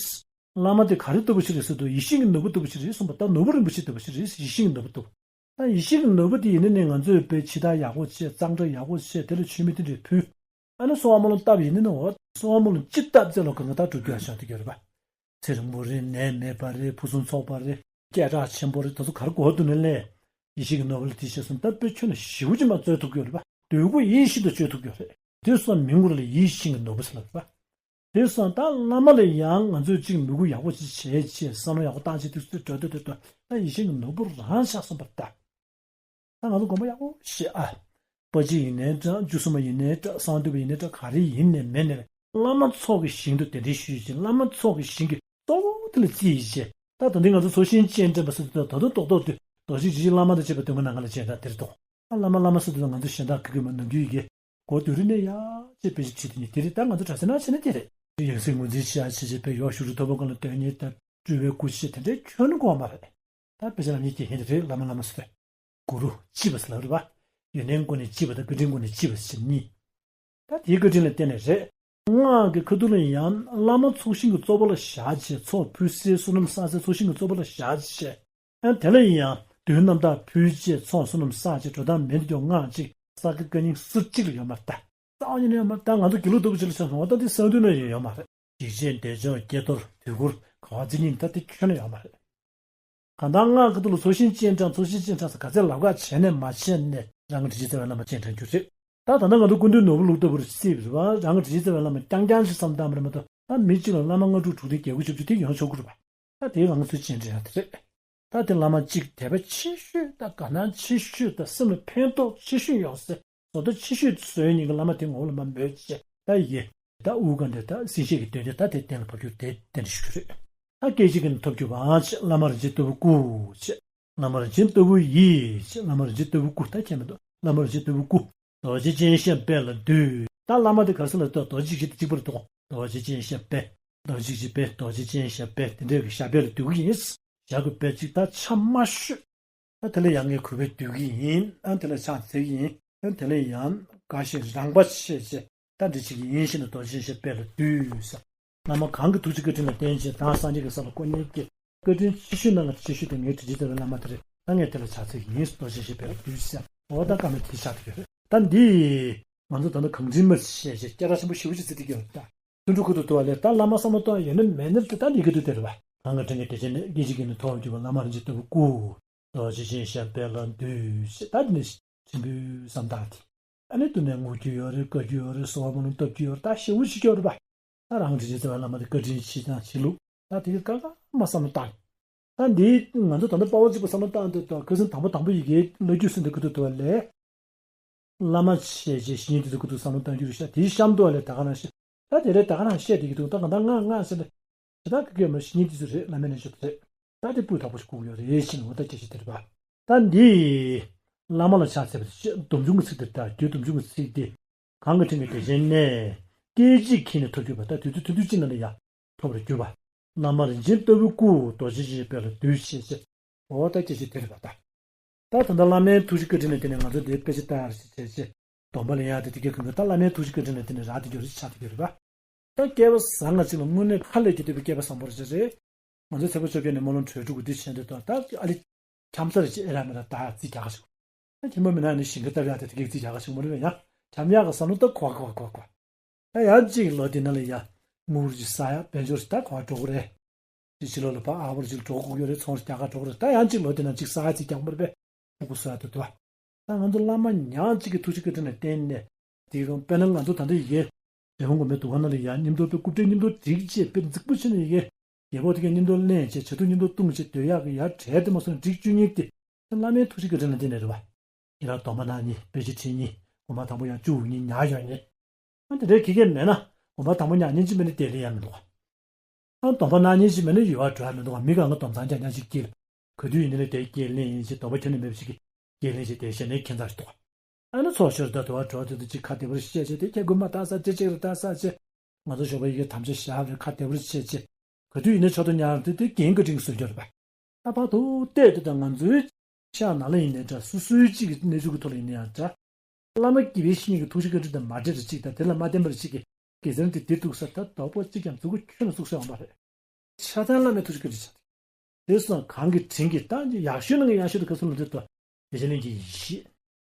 བླ་མ་དེ་ག་རེ་ལྟ་བུ་ཞིག་རེད་ཟེར་དུས་ཡིད་བཞིན་གྱི་ནོར་བུ་ལྟ་བུ་ཞིག་རེད་གསུངས་པ། ད་ནོར་བུ་རིན་པོ་ཆེ་ལྟ་བུ་ཞིག་རེད། ཡིད་བཞིན་གྱི་ནོར་བུ་ལྟ་བུ། ད་ཡིད་བཞིན་གྱི་ནོར་བུ་དེ་ཡིན་ན་ནི་ང་ཚོས་དཔེ་ཕྱི་ཐག་ཡག་པོ་བྱས། གཙང་སྦྲ་ཡག་པོ་བྱས། དེ་ལ་མཆོད་མེ་དེ་འདྲས་ཕུལ། ཨ་ནི་གསོལ་བ་སྨོན་ལམ་བཏབ་ཡིན་ན་ནི་འོ་གསོལ་བ་སྨོན་ལམ་ཅི་བཏབ་ཚེ་ལོ་གང་ག་ད་འགྲུབ་རྒྱུ་ཡ་ཤོང་དུ་གྱུར་པ། ཚེ་རིང་པོ་རེད། ནད་མེད་པ་རེད། ཕུན་སུམ་ཚོགས་པ་རེད། སྐད་གྲགས་ཆེན་པོ་རེད། དེ་ཚོ་ག་རེ་དགོས་འདུག་ནི་ལས། ཡིད་བཞིན་གྱི་ནོར་བུ་ལ་དེ་བྱས་སོང་ད་དཔེ་ཁྱོན་ནས་ཞེ་པོ་ཅིག་མ་སྩོལ་ཐུབ་ཀྱི་ཡོད་རེད་པ། འདོད་རྒུ་ཡིད་བཞིན་དུ་སྤྱོད་ཐུབ་ཀྱི་ཡོད་རེད། དེ་སོགས་མིང་ངོར་ལ་ཡིད་བཞིན་གྱི་ནོར་བུ་ཟེར་ལབ་པ། དེ་སོང་ད་བླ་མ་ལ་ཡང་ང་ཚོས་གཅིག་མོས་གུས་ཡག་པོ་ཅིག་བྱས་བྱས་བསམ་བློ་ཡག་པོ་བཏང་བྱས་དུས་ཚོད་འགྲོ་དུས་དུས་དུ་ད་ཡིད་བཞིན་གྱི་ནོར་བུ་རང་ཆགས་སོང་པར་ལྟ། ད་ང་ཚོ་དགོངས་པ་ཡག་པོ་བཞེས་ཨ། དཔའ་སྤྱི་ཡིན་ནའི་འདྲ། བཅུ་གསུམ་པ་ཡིན་ནའི་འདྲ། གསང་འདུས་པ་ཡིན་ནའི་འདྲ། ག་རེ་ཡིན་ནའི་མིན་ནའི་བླ་མ་ཚོགས་ཀྱི་ཞིང་དུ་གདན་འདྲེན་ཞུས་བྱས་བླ་མ་ཚོགས་ཀྱི་ཞིང་གི་གཙོ་བོ་དེ་ལ་བརྩིས་བྱས། ད་ད་འདི་ང་ཚོ་ཚོགས་ཞིང་སྤྱན་འདྲེན་པ་ཟེར་དུས་ད་ད་རྡོག་རྡོག་དུས་རྡོ་རྗེ་འཇིགས་བྱེད་བླ་མ་དང་བཅས་པ་སྟོན་ཁ་ནང་ཁ་ལ་བྱས་ད་དེར་གཏོགས། ཨ་བླ་མ་བླ་མ་ཟེར་དུས་ང་ཚོ་གཞན་དག་གི་གི་མ་ནམ་རྒྱུན་ཡི་གེ་གོ་བསྡུ་རིག་ནས་ཡ་ཅེས་དཔེ་ཞིག་བྲིས་དེ་ནི་དེ་རེད། ད་ང་ཚོ་གྲྭ་ས་ནང་བྱས་ན་དེ་རེད། ཡང་སྲིད་ངོས་འཛིན་བྱེད་ཡ་བྱེད་བྱེད་པའི་ཡོག་ཤུ་རུ་ཐོབ་པ་གང་ལ་དོན་གཉེར་དང་སྤྲུལ་བའི་སྐུ་ཞེས་དེ་འདྲའི་ཁྱོན་ནས་གོ་མ་རེད། ད་དཔེ་ཆ་ལ་མི་སྐྱེ་ཧེ་འདི་རེད། བླ་མ་བླ་མ་ཟེར་ཏེ། གུ་རུ་ཅི་བ་ཟེར་ལབ་རེད་པ། ཡོན་ཏན་སྒོ་ནས་ཅི་བ་དང་བཀའ་དྲིན་སྒོ་ནས་ཅི་བ་ཟེར་གཉིས། ད་དེའི་བཀའ་དྲིན་ལ་བརྟེན་ནས་རེད། སྔགས་ཀྱི་ཁ་ཐུག་ལ་ཡང་བླ་མ་ཚོགས་ཞིང་གི་གཙོ་བོ་ལ་བཞག་བྱས་ཚོགས་ཕུལ་སའི་བསོད་ནམས་བསགས་སའི་ཚོགས་ཞིང་གི་གཙོ་བོ་ལ་བཞག་བྱས། ཡང་དེ་ལ་ཡང་དོན་རྣམ་དག་ཕུལ་བྱས་ཚོགས་བསོད་ནམས་བསགས་བྱས་འགྲོ་སྟངས་མེད་དུ་ཀྱང་སྔགས་གཅིག་ས་དགེ་བཀའ་རྙིང་ཟུར་གཅིག་ལ་ཡོད་མ་རེད་ད། རྩ་བ་ཉིད་ནས་ཡོད་མ་རེད་ད། ང་ཚོ་དགེ་ལུགས་ལྟ་བུ་ཅིག་ལ་མཚོན་སོང་བ་ད་འདི་གསང་འདུས་ན་ཡང་ཡོད་མ་རེད། འཇིགས་བྱེད་བདེ་མཆོག་ཀྱེ་རྡོར་དུས་འཁོར་གང་བ་འཛིན་གཉིས་ད་དེ་ཁྱོན་ནས་ཡོད་མ་རེད། གང་ལྟར་སྔགས་ཀྱི་ཐོག་ལ་ཚོགས་ཞིང་སྤྱན་དྲངས་ཚོགས་ཞིང་སྤྱན་དྲངས་ཟེར་ག་ཚད་ལབ་ག་བྱས་ནས་མ་བྱས་ནས་རང་གི་དྲིན་ཅན་རྩ་བའི་བླ་མ་སྤྱན་དྲངས་རྒྱུ་རེད། ད་ད་ལྟ་ང་ཚོ་སྐུ་མདུན་ནོར་བུ་ལུགས་ལྟ་བུར་སྲིད་པ་རང་གི་དྲིན་ཅན་རྩ་བའི་བླ་མ་རྐྱང་རྐྱང་ཞིག་བསམ་བཏང་བ་རེད་མ་གཏོགས་ད་མི་གཅིག་ལ་བླ་མ་ལྔ་དྲུག་དྲུག་སྟེ་བརྒྱད་དགུ་བཅུ་བཅུ་དེ་ཡོང་ཆོག་གི་རེད་པ། ད་དེ་རང་ཚོའི་སྤྱན་འདྲེན་ཡ་དེ་རེད། ད་དེ་བླ་མ་གཅིག་དད་པ་ཆེ་ཤོས་དང་དགའ་སྣང་ཆེ་ཤོས་དང་སེམས་ལ་ཕན་ཐོགས་ཆེ་ཤོས་ཡོང་སའི་བཟོ་ལྟ་ཆེ་ཤོས་བཟོས་ནས་ཀྱི་བླ་མ་དེ་ངོ་བོ་ལ་མ་མོས་བྱས་ད་ཡེ། ད་དབུ་ག་འདྲ་ད་སྲིད་ཞིའི་གི་དོན་དེ་ད་དེ་གཏན་ལ་ཕབ་རྒྱུ་དེ་གཏན་ལ་ཞུ་རེད། ད་སྐད་ཅིག་གིས་ཐོབ་རྒྱུ་བ་ཆེ་བླ་མ་རིན་ཆེན་ལྟ་བུ་སྐུ་ཆེ། བླ་མ་རིན་ཆེན་ལྟ་བུ་ཡིད་ཆེ། བླ་མ་རིན་ཆེན་ལྟ་བུ་སྐུ་ད་ཁྱད་མི་འདུག་བླ་མ་རིན་ཆེན་ལྟ་བུ་སྐུ། རྡོ་རྗེ་ཅན་ཞབས་པད་ལ་འདུད། ད་བླ་མ་དེ་ག་ས་ལ་ལྟོས་རྡོ་རྗེ་གཅིག་དེ་གཅིག་པ་རེད་དོ། རྡོ་རྗེ་ཅན་ཞབས་པད། རྡོ་རྗེ་གཅིག་པས་རྡོ་རྗེ་ཅན་ཞབས་པད་དེ་འདྲ་གི་ཞབས་པད་ལ་འདུད་ཀྱི་ཡིན། ཞབས་ཀྱི་པད་གཅིག་ད་ཆ་མ་ཤོད། ཨ་དེ་ལ་ཡང་ངས་གུས་པས་འདུད་ཀྱི་ཡིན། ཨ་དེ་ལ་ཕྱག་འཚལ་གྱི་ཡིན། ཨ་དེ་ལ་ཡང་དགའ་ཞིང་རངས་པ་ཆེ་ཆེ་ད་འདི་བྱེད་ཀྱི་ཡིན་ཞེས་ནས་རྡོ་རྗེ་ཞབས་པད་ལ་འདུད་ཟེར། བླ་མ་གང་གི་ཐུགས་རྗེ་བཀའ་དྲིན་ལ་བརྟེན་ཅིང་ད་སངས་རྒྱས་ཀྱི་ས་ལ་བསྐོ་མཁན་གྱི་བཀའ་དྲིན་ཆེ་ཤོས་རྣམས་ལ་ཆེ་ཤོས་དེ་ངའི་དྲིན་ཅན་རྩ་བའི་བླ་མ་དེ་རེད། ད་ངས་དེ་ལ་ཕྱག་འཚལ་གྱི་ཡིན། རྡོ་རྗེ་ཞབས་པད་ལ་འདུད་ཟེར། འོ་ད་བཀའ་མོལ་དེ་ཆགས་ཀྱི་ཡོད་རེད། ད་འདི་ང་ཚོ་ད་ནི་གང་དྲིན་མེད་ཞེས་ཞེས་སྐད་གྲགས་ཆེན་པོ་ཞེ་པོ་ཅིག་བརྩི་བསྡད་ཀྱི་ཡོད་རེད་ད། ཐུན་དྲུག་ཁུ་ཐུ་དུ་བ་ལས་ད་བླ་མ་བསམ་བློ་གཏོང་ཡོད་ན་མེད་ན་དེ་ད་འདི་གི་དུས་དེ་རེད་བ། གང་གི་དྲིན་གྱིས་དེ་བཞིན་ནི་སྐད་ཅིག་གིས་ནི་ཐོབ་འགྱུར་བ་བླ་མ་རིན་ཆེན་ལྟ་བུ་སྐུ། རྡོ་རྗེ་ཅན་ཞབས་པད་ལ་འདུད་ཅེས་ད་འདི་ནི་ཕྲན་བུའི་བསམ་སྟངས་དེ། ཨ་ནི་དུ་ནས་ངུ་རྒྱུ་ཡོད་རེད། དགའ་རྒྱུ་ཡོད་རེད། གསོལ་བ་སྨོན་ལམ་བཏབ་རྒྱུ་ཡོད་རེད། ད་ཞེ་པོ་ཞིག་ཡོད་རེད་བ། ད་རང་དྲིན་ཅན་རྩ་བའི་བླ་མ་དེ་བཀའ་དྲིན་ཆེ་དང་ཆེ་ལུགས་ད་དེ་གི་ཀ་ཀ་མ་བསམ་བློ་བཏང་། ད་འདི་ང་ཚོ་ད་ལྟ་དཔའ་བོ་གཅིག་པུ་བསམ་བློ་བཏང་དུས་ད་ཁ་སང་དང་པོ་དང་པོ་ཡི་གེའི་བླ་རྒྱུད་གསུམ་དེ་ཁུ་ཐུག་ཐུག་པ་ལས། བླ་མ་བྱས་རྗེས་གཞི་ཉིད་དེ་ཚོ་ཁུ་ཐུག་བསམ་བློ་བཏང་རྒྱུ་རེད་ཤག་དེའི་གཤམ་དུ་བ་ལས་ད་ག་རང་བཤད། ད་དེ་རེད་ད་ག་རང་བཤད་བསྡད་ཀྱི་འདུག་ད་ག་ད་ང་ང་ཟེར་ནས་ཇི་ལྟར་གི་གེ་མ་གཞི་ཉིད་དེ་ཚོ་རེད། བླ་མའི་རྣལ་འབྱོར་རེད། ད་དེ་སྤུས་དག་པོ་ཞིག་དགོས་ཀྱི་ཡོད་རེད་ཞེས་ནས་འོ་ད་སྐད་ཆ་དེ་རེད་པ། ད་འདི་བླ་མ་ལ་ཕྱག་འཚལ་བ་དེ་སྡོམ་འབྱུང་གི་ཚིག་དེ་ད་རྒྱུད་སྡོམ་འབྱུང་གི་ཚིག་དེ། གང་གི་དྲིན་གྱིས་བདེ་ཆེན་གནས། སྐད་ཅིག་གིས་ནི་ཐོབ་གྱུར་པ། ད་དུས་ཚོད་ཐུང་ཐུང་གཅིག་ནང་ལ་ཡ་ཐོབ་པར་གྱུར་པ། བླ་མ་རིན་ཆེན་ལྟ་བུའི་སྐུ། རྡོ་རྗེ་འཇིགས་པ་ལ་འདུད་ཅེས་བྱས། འོ་ད་སྐད་ཆ་དེ་རེད་པ་ད། ད་ད་ལྟ་བླ་མའི་ཐུགས་རྗེ་བཀའ་དྲིན་ལ་བརྟེན་ནས་ང་ཚོ་འདིར་དཔེ་ཆ་ལྟ་ཡག་ཞིག་བྱས་བྱས། སྡོམ་པ་ལེན་ཡག་དེ་དེ་གའི་གང་ག་ད་བླ་མའི་ཐུགས་རྗེ་བཀའ་དྲིན་ལ་བརྟེན་ནས་རག་བསྡད་ཡོད་རེད་ཆགས་བསྡད་ཡོད་རེད་པ། ད་སྐལ་བ་བཟང་ང་གཅིག་ལ་དངོས་གནས་ཧ་ལས་ཀྱི་བསྟོད་པའི་སྐལ་བ་བཟང་པོ་རེད་ཅེས་རེད། ང་ཚོ་ཚེ་འཕོས་ཆོས་རྒྱལ་ནས་སྨོན་ལམ་གྲོལ་འགྲོ་གི་འདི་བྱས་འདི་དང་ད་ཨ་ལི། འཁྱམ་ས་རེ་ཅིག་ཨེ་ར་མེ་ར་ད་རྩིས་རྒྱག་ཞིག་ད་ཁྱིམ་པ་མི་ན་ནི་ཞིང་ཁ་བཏབ་ཡག་དེ་དེ་གའི་རྩིས་རྒྱག་ཞིག་མ་རེད་པས་ཡ། འཁྱམ་ཡག་གི་བསམ་བློ་ད་གོ་གོ་གོ་གོ། ད་ཡང་གཅིག་ལོ་དེ་ན་ལ་ཡ། ངུ་རུ་ཅིག་ས་ཡ་དཔལ་འབྱོར་ཞིག་ད་གོ་འགྲོ་གི་རེད། ཅིག་ཕྱི་ལོགས་ལ་ཕར་ཨ་བར་ཅིག་འགྲོ་དགོས་ཀྱི་རེད། ཚོང་རྒྱག་ག་འགྲོ་གི་རེད། ད་ཡང་གཅིག་ལོ་དེ་ན་གཅིག་ས་ཡ་ཅིག་རྒྱག་མ་རེད་པས། ཕྲུ་གུ་གསོ་ཡག་དེ་དུ་བ། ད་ང་ཚོ་བླ་མ་ཉག་གཅིག་གི་ཐུགས་རྗེ་བཀའ་དྲིན་ལ་བརྟེན་ནས། དེ་གི་དཔེར་ན་ང་ཚོ་ད་ལྟ་ཡི་གེ། རི་ཧོང་གོ་མའི་འདུ་ཁང་ནང་ལ་ཡ་སྙིམ་ཐོར་དཔེ་རྐུབ་སྟེགས་སྙིམ་ཐོར་བསྒྲིགས་བྱས་དཔེ་རྫིག་པོ་བྱས་ནས་ཡི་གེ། རྒྱལ་པོ་དེ་གའི་སྙིམ་ཐོར་ལེན་བྱས་བྱ་ཐུར་སྙིམ་ཐོར་བཏུང་བྱས་སྡོད་ཡག་གི་ཡ་གྲལ་དེ་མ་སོང་བསྒྲིགས་བཅུག་མཁན་དེ། བླ་མའི་ཐུགས་རྗེ་བཀའ་དྲིན་ལ་བརྟེན་ནས་རེད་བ། ཡི་རང་སྡོམ་པ་གནང་མཁན་དཔེ་ཆ་ཁྲིད་མཁན་དགོན་པ་དང་པོ་ཡང་བཅུག་མཁན་ཉག་ཡོད་མཁན། ཨ་དེ་འདྲའི་ཁྱི་སྐད་མེད་ན་དགོན་པ་དང་པོ་ཉག་མཁན་གཅིག་མེད་ན་དེ་ལས་ཡ་མི་འདུག་བ། ཨ་སྡོམ་པ་གནང་མཁན་གཅིག་མེད་ན་ཡུལ་བ་འགྲོ་ཡ་མི་འདུག་བ། མི་གང་ག་སྡོམ་ཚང་རྐྱང་རྐྱང་ཅིག་སྐྱེལ། ག་དུས་ཡིན་ནའི་དེ་སྐྱེལ་ལེན་ཡིན་ཅིག་སྡོམ་པ་ཁྱོན་ནས་མེད་པ་ཞིག་གིས་སྐྱེལ་ལེན་བྱས་དེ་བཞག་ནས་ཁྱད་མཚར་ཞིག་འདུག་བ། ཨ་ནི་ཚོགས་ཞོར་ད་དུ་བ་འགྲོ་དེ་དུ་ཅིག་ཁ་བདེ་པོར་བཤད་བྱས་དེ་ཁྱེད་དགོས་མ་ད་ས་དེ་ཅིག་རེད་ད་ས་ཅེ། ང་ཚོ་ཞོགས་པ་ཡི་གེ་དམ་བཅའ་བཞག་རེད་ཁ་བདེ་པོར་བཤད་བྱས། ག་དུས་ཡིན་ནའི་ཕྱོགས་གཏོགས་ཉར་དེ་དེ་རྒན་བཀའ་དྲིན་གྱི་ཟུར་འཇོག་རེད་པ། ད་བར་དུ་བལྟས་དུས་ད་ང་ཚོའི་ཤག་ནང་ལ་ཡིན་ནའི་འདྲ་སོ་སོའི་གཅིག་གི་གནས་ཚུལ་གྱི་ཐོག་ལ་ཡིན་ནའི་ཡང་འདྲ། བླ་མ་དགེ་བའི་བཤེས་གཉེན་གྱི་ཐུགས་རྗེ་བཀའ་དྲིན་དང་མ་འབྲེལ་བ་ཅིག་དང་དེ་ལ་མ་བརྟེན་པར་ཅིག་གི་དགེ་མཚན་དེ་དེ་ཐུག་ས་ད་དོགས་པ་གཅིག་ཀྱང་མཛུབ་གུ་ཁྱོན་ནས་བཙུགས་ས་ཡོང་བ་རེད། ཆ་ཚང་བླ་མའི་ཐུགས་རྗེ་བཀའ་དྲིན་ཆགས་ཏེ། དེ་སོང་གང་གི་དྲིན་གྱིས་ད་ཡག་ཤོས་ནང་གི་ཡག་ཤོས་དུ་ཁ་སུ་ལ་འདུད་དོ། བདེ་ཆེན་གླིང་གི་ཡེ་ཤེས།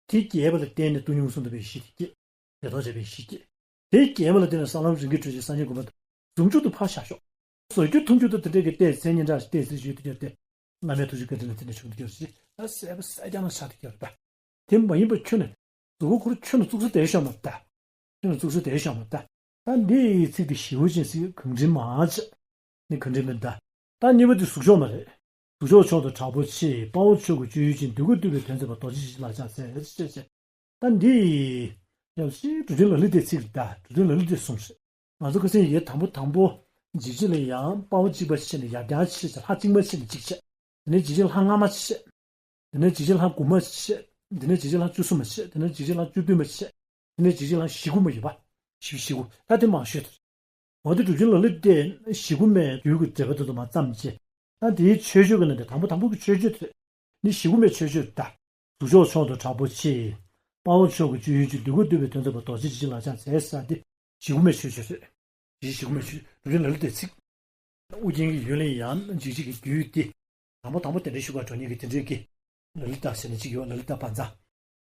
དེ་རྒྱས་པ་ལ་བརྟེན་ནས་སྟོང་ཉིད་མངོན་སུམ་དུ་བའི་གཞི་དེ་སྐྱེས། བདེ་སྟོང་བྱ་བའི་གཞི་སྐྱེས། དེ་རྒྱས་པ་ལ་བརྟེན་ནས་ས་ལམ་རིམ་གྱིས་བགྲོད་ཅིང་སངས་རྒྱས་གོ་འཕང་དུ་ཟུང་འཇུག་ཏུ་ཕར་བཞག་ཤོག་བཟོ་རྒྱུ་ཐུང་རྒྱུ་དང་དེ་འདྲས་ཀྱི་ལྟས་མཚན་སྙན་གྲགས་ལྟས་ཚེ་ཞུས་དུ་གྱུར་ཏེ། བླ་མའི་ཐུགས་རྗེ་བཀའ་དྲིན་ལ་བརྟེན་ནས་བྱུང་དུ་གྱུར་ཅིག་ད་གསལ་པོ་གསལ་རྐྱང་ན་ཆགས་དུ་གྱུར་པ། དེ་མ་ཡིན་པ་ཁྱོན་ནས་གཟུགས་པོ་ཁོ་རང་ཁྱོན་ནས་བཙུགས་ས་དེ་ཤོར་མ་ད། ཁྱོན་ནས་བཙུགས་ས་དེ་ཤོར་མ་ད། ད་འདི་ཡི་ཚིག་དེ་ཞེ་པོ་ཅན་ཟིག་གང་དྲིན་མ་ཆེ། ནི་གང་དྲིན་མེད་ད། ད་གཉིས་པ་དེ་གཟུགས་ཕྱོགས་མ་རེད། གཟུགས་ཕྱོགས་མཆོག་ཏུ་གྲགས་པོ་ཆེ། དཔའ་བོ་མཆོག་གི་སྤྱོད་ཡུལ་ཅན། འདོད་དགུ་འདུལ་བའི་དོན་མཛད་པ། རྡོ་རྗེ་འཇིགས་བྱེད་ལག་བཅངས་མཛད་ཅེས་བཤད་བྱས། ད་འདི་ཡི། ཡང་སྲིད་འགྲོ་དོན་ལ་ལུས་དེ་ཚིག་ད་འགྲོ་དོན་ལ་ལུས་དེ་གསུངས་ཤིག་ང་ཚོ་ཁ་སང་ཡི་གེ་དང་པོ་དང་པོ། འཇིགས་བྱེད་ལ་ཡང་དཔའ་བོ་གཅིག་པ་ཕྱེ་ནས་ཡར་རྒྱང་ཕྱེ་བྱས་ལྷ་གཅིག་མ་ཕྱེ་ནས་གཅིག་བྱས། དེ་ནས་འཇིགས་བྱེད་ལྷ་ལྔ་མ་ཕྱེ། དེ་ནས་འཇིགས་བྱེད་ལྷ་དགུ་མ་ཕྱེ། དེ་ནས་འཇིགས་བྱེད་ལྷ་བཅུ་གསུམ་མ་ཕྱེ། དེ་ནས་འཇིགས་བྱེད་ལྷ་བཅུ་བདུན་མ་ཕྱེ། དེ་ནས་འཇིགས་བྱེད་ལྷ་བཞི་དགུ་མ་ཡོད་པ། བཞི་བཞི་དགུ་ད་དེ་མང་ཤོས་དེ་རེད། འོ་དེ་སྒྲུབ་ཆེན་ལ་ལུས་དེ་བཞི་དགུ་མའི་རྒྱུད་ཀྱི་འགྲེལ་པ་དེ་ཚོ་མ་བརྩམས་བྱས། ད་དེའི་མཆོད་བརྗོད་ཀྱི་ནང་དེ་དང་པོ་དང་པོ་གི་མཆོད་བརྗོད་དེ་རེད། ནི་བཞི་དགུ་མའི་མཆོད་བརྗོད་ད། གཟུགས་ཕྱོགས་མཆོག་ཏུ་གྲགས་པོ་ཆེ། དཔའ་བོ་མཆོག་གི་སྤྱོད་ཡུལ་གྱི། འདོད་དགུ་འདུལ་བའི་དོན་མཛད་པ། རྡོ་རྗེ་འཇིགས་བྱེད་ལག་བཅངས་མཛད་ཟེར་དེ་བཞི་དགུ་མའི་མཆོད་བརྗོད་རེད། བཞི་བཞི་དགུ་མའི་མཆོད་སྒྲུབ་ཆེན་ལ་ལུས་དེ་ཚིག་ཨུ་རྒྱན་གྱི་ཡུལ་ལ་ཡང་འཇིགས་བྱེད་ཀྱི་རྒྱུད་དེ། དང་པོ་དང་པོ་དེ་འདྲའི་ཞུ་བར་འགྲོ་མཁན་གྱི་དེ་འདྲའི་གི། ལ་ལུ་ཏ་ཟེར་ནས་གཅིག་ཡོད། ལ་ལུ་ཏ་བ་ཛ།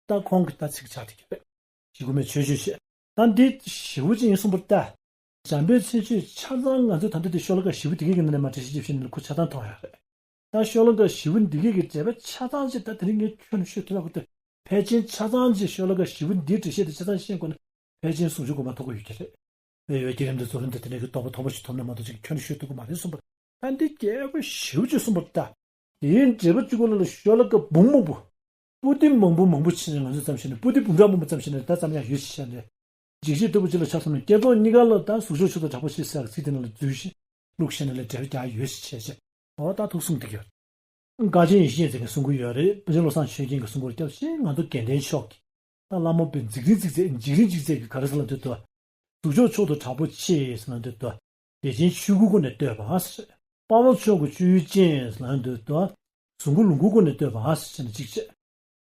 ད་ཁོང་གི་ད་ཚིག་ཆགས་དེ་གི་རེད། བཞི་དགུ་མའི་མཆོད་བརྗོད་བཤད། ད་འདི་ཞེ་པོ་ཅིག་ཡིན་གསུངས་པར་ལྟ། འཇམ་དཔལ་མཚན་བརྗོད་ཆ་ཚང་ང་ཚོས་ད་ལྟ་དེ་ཤོ་ལོ་ཀ་བཞི་པོ་དེ་གའི་གི་ནང་ནས་མར་འགྲེལ་བཤད་ཅིག་བཤད་ནས་ཁོ་ཆ་ཚང་མཐོང་ཡག་རེད། ད་ཤོ་ལོ་ཀ་བཞི་པོ་འདི་གའི་གི་འགྲེལ་པ་ཆ་ཚང་ཅིག་ད་དེ་རིང་ངས་ཁྱོན་ནས་ཤོད་ཐུབ་ཡག་གི་དོན་ཕལ་ཆེར་ཆ་ཚང་ཅིག་ཤོ་ལོ་ཀ་བཞི་པོ་འདིའི་འགྲེལ་བཤད་དེ་ཆ་ཚང་ཤེས་དགོས་ན་ཕལ་ཆེར་ཟུང་འཇུག་གོ་མ་ཐུབ་ཀྱི་ཡོད་ཀྱི་རེད། དཔལ་ཡོན་བསྐྱེད་རིམ་དང་རྫོགས་རིམ་དང་དེ་འདྲ་གི་རྟོགས་པ་མཐོན་པོ་ཞིག་ཐོབ་ན་མ་གཏོགས་ཅིག་ཁྱོན་ནས་ཤོད་ཐུབ་ཀྱི་མ་རེད་གསུངས་པ། ད་འདི་རྒྱས་པ་ཞེ་པོ་ཅིག་གསུངས་པར་ལྟ། དེའི་འགྲེལ་པ་གཅིག་པོ་ལ་ལ་ཤོ་ལོ་ཀ་འབུམ་མང་པོ། པོ་ཏི་མང་པོ་མང་པོ་ཕྱིན་ནས་ང་ཚོས་བརྩམས་ཤེས་ནས་པོ་ཏི་འབུམ་ཕྲག་མང་པོ་བརྩམས་ཤེས་ནས་ད་བརྩམས་ཡག་ཡོད་ཞེས་བཤད་ནས། འཇིགས་བྱེད་ལྟ་བུ་གཅིག་ལ་ཆ་མཚོན་ན་བསྐྱེད་རྫོགས་གཉིས་ཀ་ལ་ད་གཟུགས་ཕྱོགས་མཆོག་ཏུ་གྲགས་པོ་ཆེ་ཟེར་ཚིག་དེ་ནང་ལ་འཛུལ་ཞིང་བླུགས་ཤེས་ནས་ལ་འགྲེལ་རྒྱག་ཡོད་ཞེས་བཤད་བྱས། འོ་ད་ཐུགས་གསུངས་དེ་གི་ཡོད། འགག་ཆེན་ཡེ་ཤེས་མཁྱེན་བརྩེ་གིས་གསུང་གི་ཡོད་རེད། པཎ་ཆེན་བློ་བཟང་ཆོས་རྒྱན་གྱིས་གསུང་གི་ཡོད་རེད། སྐྱབས་ཤིག་ང་ཚོ་དགེ་ལྡན་ཕྱོགས་ཀྱི་ད་བླ་མ་པའི་འཛིག་རིང་འཛིག་ཚད་འཇིགས་རིང་འཇིགས་ཚད་ཀྱི་ག་རེ་ཟེར་ལབ་དུས་ད། གཟུགས་ཕྱོགས་མཆོག་ཏུ་གྲགས་པོ་ཆེ་ཟེར་ལབ་དུས་ད། བདེ་ཆེན་ཆོས་སྐུའི་སྒོ་ནས་བསྟོད་པ་ཟེར། དཔའ་བོ་མཆོག་གི་སྤྱོད་ཡུལ་ཅན་ཟེར་ལབ་དུས་ད། གཟུགས་སྐུ་ལོངས་སྐུའི་སྒོ་ནས་བསྟོད་པ་ཟེར་ནས་གཅིག་བྱས།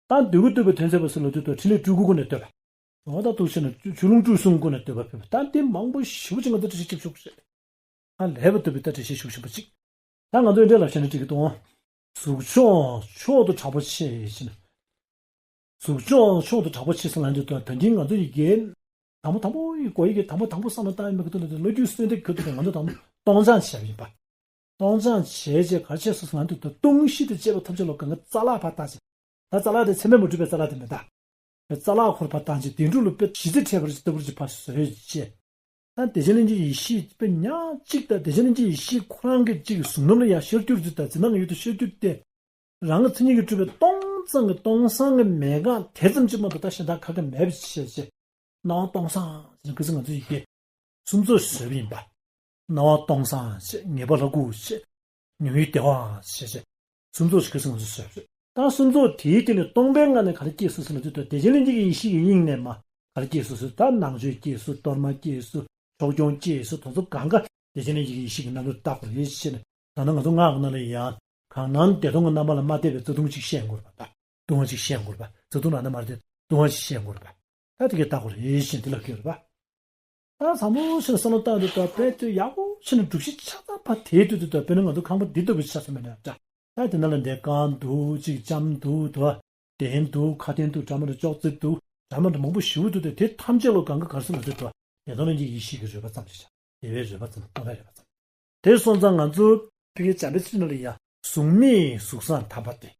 ད་འདོད་དགུ་འདུལ་བའི་དོན་མཛད་པ་ཟེར་ལབ་དུས་ད་ཕྲིན་ལས་སྤྲུལ་སྐུའི་སྒོ་ནས་བསྟོད་པ། འོ་ད་ཐུགས་ཆེ་ན་ཆོས་ལོངས་སྤྲུལ་གསུམ་སྒོ་ནས་བསྟོད་པ་ཕུལ་བ། ད་འདི་མང་པོ་ཞེ་པོ་ཅིག་ང་ཚོ་འགྲེལ་བཤད་རྒྱབ་ཆོག་གི་རེད། ད་ལྷག་པར་དུ་བའི་ད་འགྲེལ་བཤད་ཤུགས་ཆེན་པོ་གཅིག་ད་ང་ཚོས་འདྲ་ལབ་བྱས་ན་འགྲིག་གི་འདུག་གཟུགས་ཕྱོགས་མཆོག་ཏུ་གྲགས་པོ་ཆེ་ཞེས་ནས། གཟུགས་ཕྱོགས་མཆོག་ཏུ་གྲགས་པོ་ཆེ་ཟེར་ལབ་དུས་ད་ད་གིན་ང་ཚོ་ཡི་གེ་དང་པོ་དང་པོ་ཡི་གོ་ཡི་གེ་དང་པོ་དང་པོ་བསམ་བློ་བཏང་ཡིན་པའི་ཁ་ཐུག་ལ་ལོ་རྒྱུས་གསོན་དེ་ཁ་ཐུག་ལ་ང་ཚོ་དང་པོ་སྟོང་སྦྱང་བྱས་པ་ཡིན་པ། སྟོང་སྦྱང་བྱས་རྗེས་ག་རེ་བྱས་སོང་ཟེར་ལབ་དུས་ད་སྟོང་གཞི་དང་བཅས་པ་ཐམས་ཅད་ལ་གང་ག་རྩ་ལག་ཕར་བཏང་བྱས། ད་རྩ་ལག་དེ་མཚན་མས་མ་གྲུབ་པའི་རྩ་ལག་དེ་མེད་ད། རྩ་ལག་ཁོ་རང་ཕར་བཏང་བྱས་བདེན་གྲུབ་ལ་དཔེ་གཞི་རྩ་འཕྲད་པ་ལྟ་བུ་ཅིག་ཕར་བཟོས་བྱས། ད་བདེ་ཆེན་ལྷན་སྐྱེས་ཀྱི་ཡེ་ཤེས་དཔེ་ཉག་གཅིག་དང་། བདེ་ཆེན་ལྷན་སྐྱེས་ཀྱི་ཡེ་ཤེས་ཁོ་རང་གི་གཅིག་གི་གཟུང་རྣམ་ལ་ཡང་ཤར་གྱུར་ཅིག་དང་། འཛིན་སྟངས་ཀྱི་ཡུལ་དུ་ཤར་གྱུར་ཏེ། རང་གི་མཚན་ཉིད་ཀྱིས་གྲུབ་པའི་སྟོང་ཙམ་གྱི་སྟོང་སང་གི་མེད་ཁན་དེ་ཙམ་གཅིག་མ་གཏོགས་ད་གཞན་དག་ག་གེ་མེད་པའི་ཕྱིར་ཞེས། སྣང་བ་སྟོང་སང་ཞེས་ནི་ཁ་སང་ང་ཚོ་ཡི་གེ་སུམ་ཚོགས་བཟོས་པ་ཡིན་པ། སྣང་བ་སྟོང་སང་ཞེས། ངེས་པ་ལྷ་སྐུ་ཞེས། མྱོང་བའི་བདེ་བ་ཞེས་བྱས། སུམ་ཚོགས་ཤིག་ཁ་སང་ང་ཚོས་བཟོས་པ་རེད། ད་སུམ་ཚོགས་དེའི་སྟེང་ནས་སྟོང་པའི་ངང་ནས་ག་རེ་སྐྱེས་སོང་ཟེར་ན། དེ་དུས་བདེ་ཆེན་ལྷན་སྐྱེས་ཀྱི་ཡེ་ཤེས་ཀྱི་དབྱིངས་ནས་མར་ག་རེ་སྐྱེས་སོང་ཟེར། ད་ནང་ཆོས་སྐྱེས་སོང་། གཏོར་མ་སྐྱེས་སོང་། ཕྱོགས་སྐྱོང་སྐྱེས་སོང་། དེ་ཚོ་གང་ག་བདེ་ཆེན་ལྷན་སྐྱེས་ཀྱི་ཡེ་ཤེས་ཀྱི་རྣམ་རོལ་བཏགས་པ་རེད་ཅེས་ནས། ད་ནང་ང་ཚོ་སྔགས་ཀྱི་ནང་ལ་ཡང་གང་སྣང་བདེ་སྟོང་གི་རྣམ་པ་ལ་མ་བལྟས་པའི་རྩ་ལྟུང་གཅིག་བཤད་དགོས་པ་དང་། ལྟུང་བ་གཅིག་བཤད་དགོས་པ། རྩ་ལྟུང་རང་ན་མ་རེད་དེ། ལྟུང་བ་གཅིག་བཤད་དགོས་པ། ད་དེ་གའི་བཏགས་པ་རེད་ཅེས་དེ་ལ་སྐྱོན་རེད་པ། ད་ཚང་མ་ཕྱིར་བསམ་བློ་བཏང་དུས་ད་དཔེ་དེ་ཡག་པོ་བྱས་ནས་སྒྲུབ་བྱེད་ཆ་ཚང་ཕར་དེའི་དུས་དུ་ད་དཔེར་ན་ང་ཚོ་ཁང་པ་འདི་ལྟ་བུ་ཆགས་སོང་མེད་ན་འདྲ། ད་དེ་ནང་ལ་འདི་རྐང་འདུག་ཅིག་ལྕམ་འདུག་དོ། གདན་འདུག་ཁ་གདན་འདུག་འདྲ་མི་འདྲ་ཅོག་ཙེ་འདུག་འདྲ་མི་འདྲ་མང་པོ་ཞེ་པོ་འདུག་དེ་ཐམས་ཅད་ལ་གང་ག་ག་རེ་ཟེར་ན་དེ་དོ། བདེ་སྟོང་ལྷན་སྐྱེས་ཡེ་ཤེས་ཀྱི་རོལ་པ་ཙམ་ཞིག་བྱ། བདེ་བའི་རོལ་པ་ཙམ། སྟོང་པའི་རོལ་པ་ཙམ། དེ་སོང་ཙང་ང་ཚོ་ཕ་གིའི་འཇམ་དཔལ་ཚིག་ནང་ལ་ཡང་གཟུགས་མེད་གཟུགས་སམ་དམ་པ་སྟེ།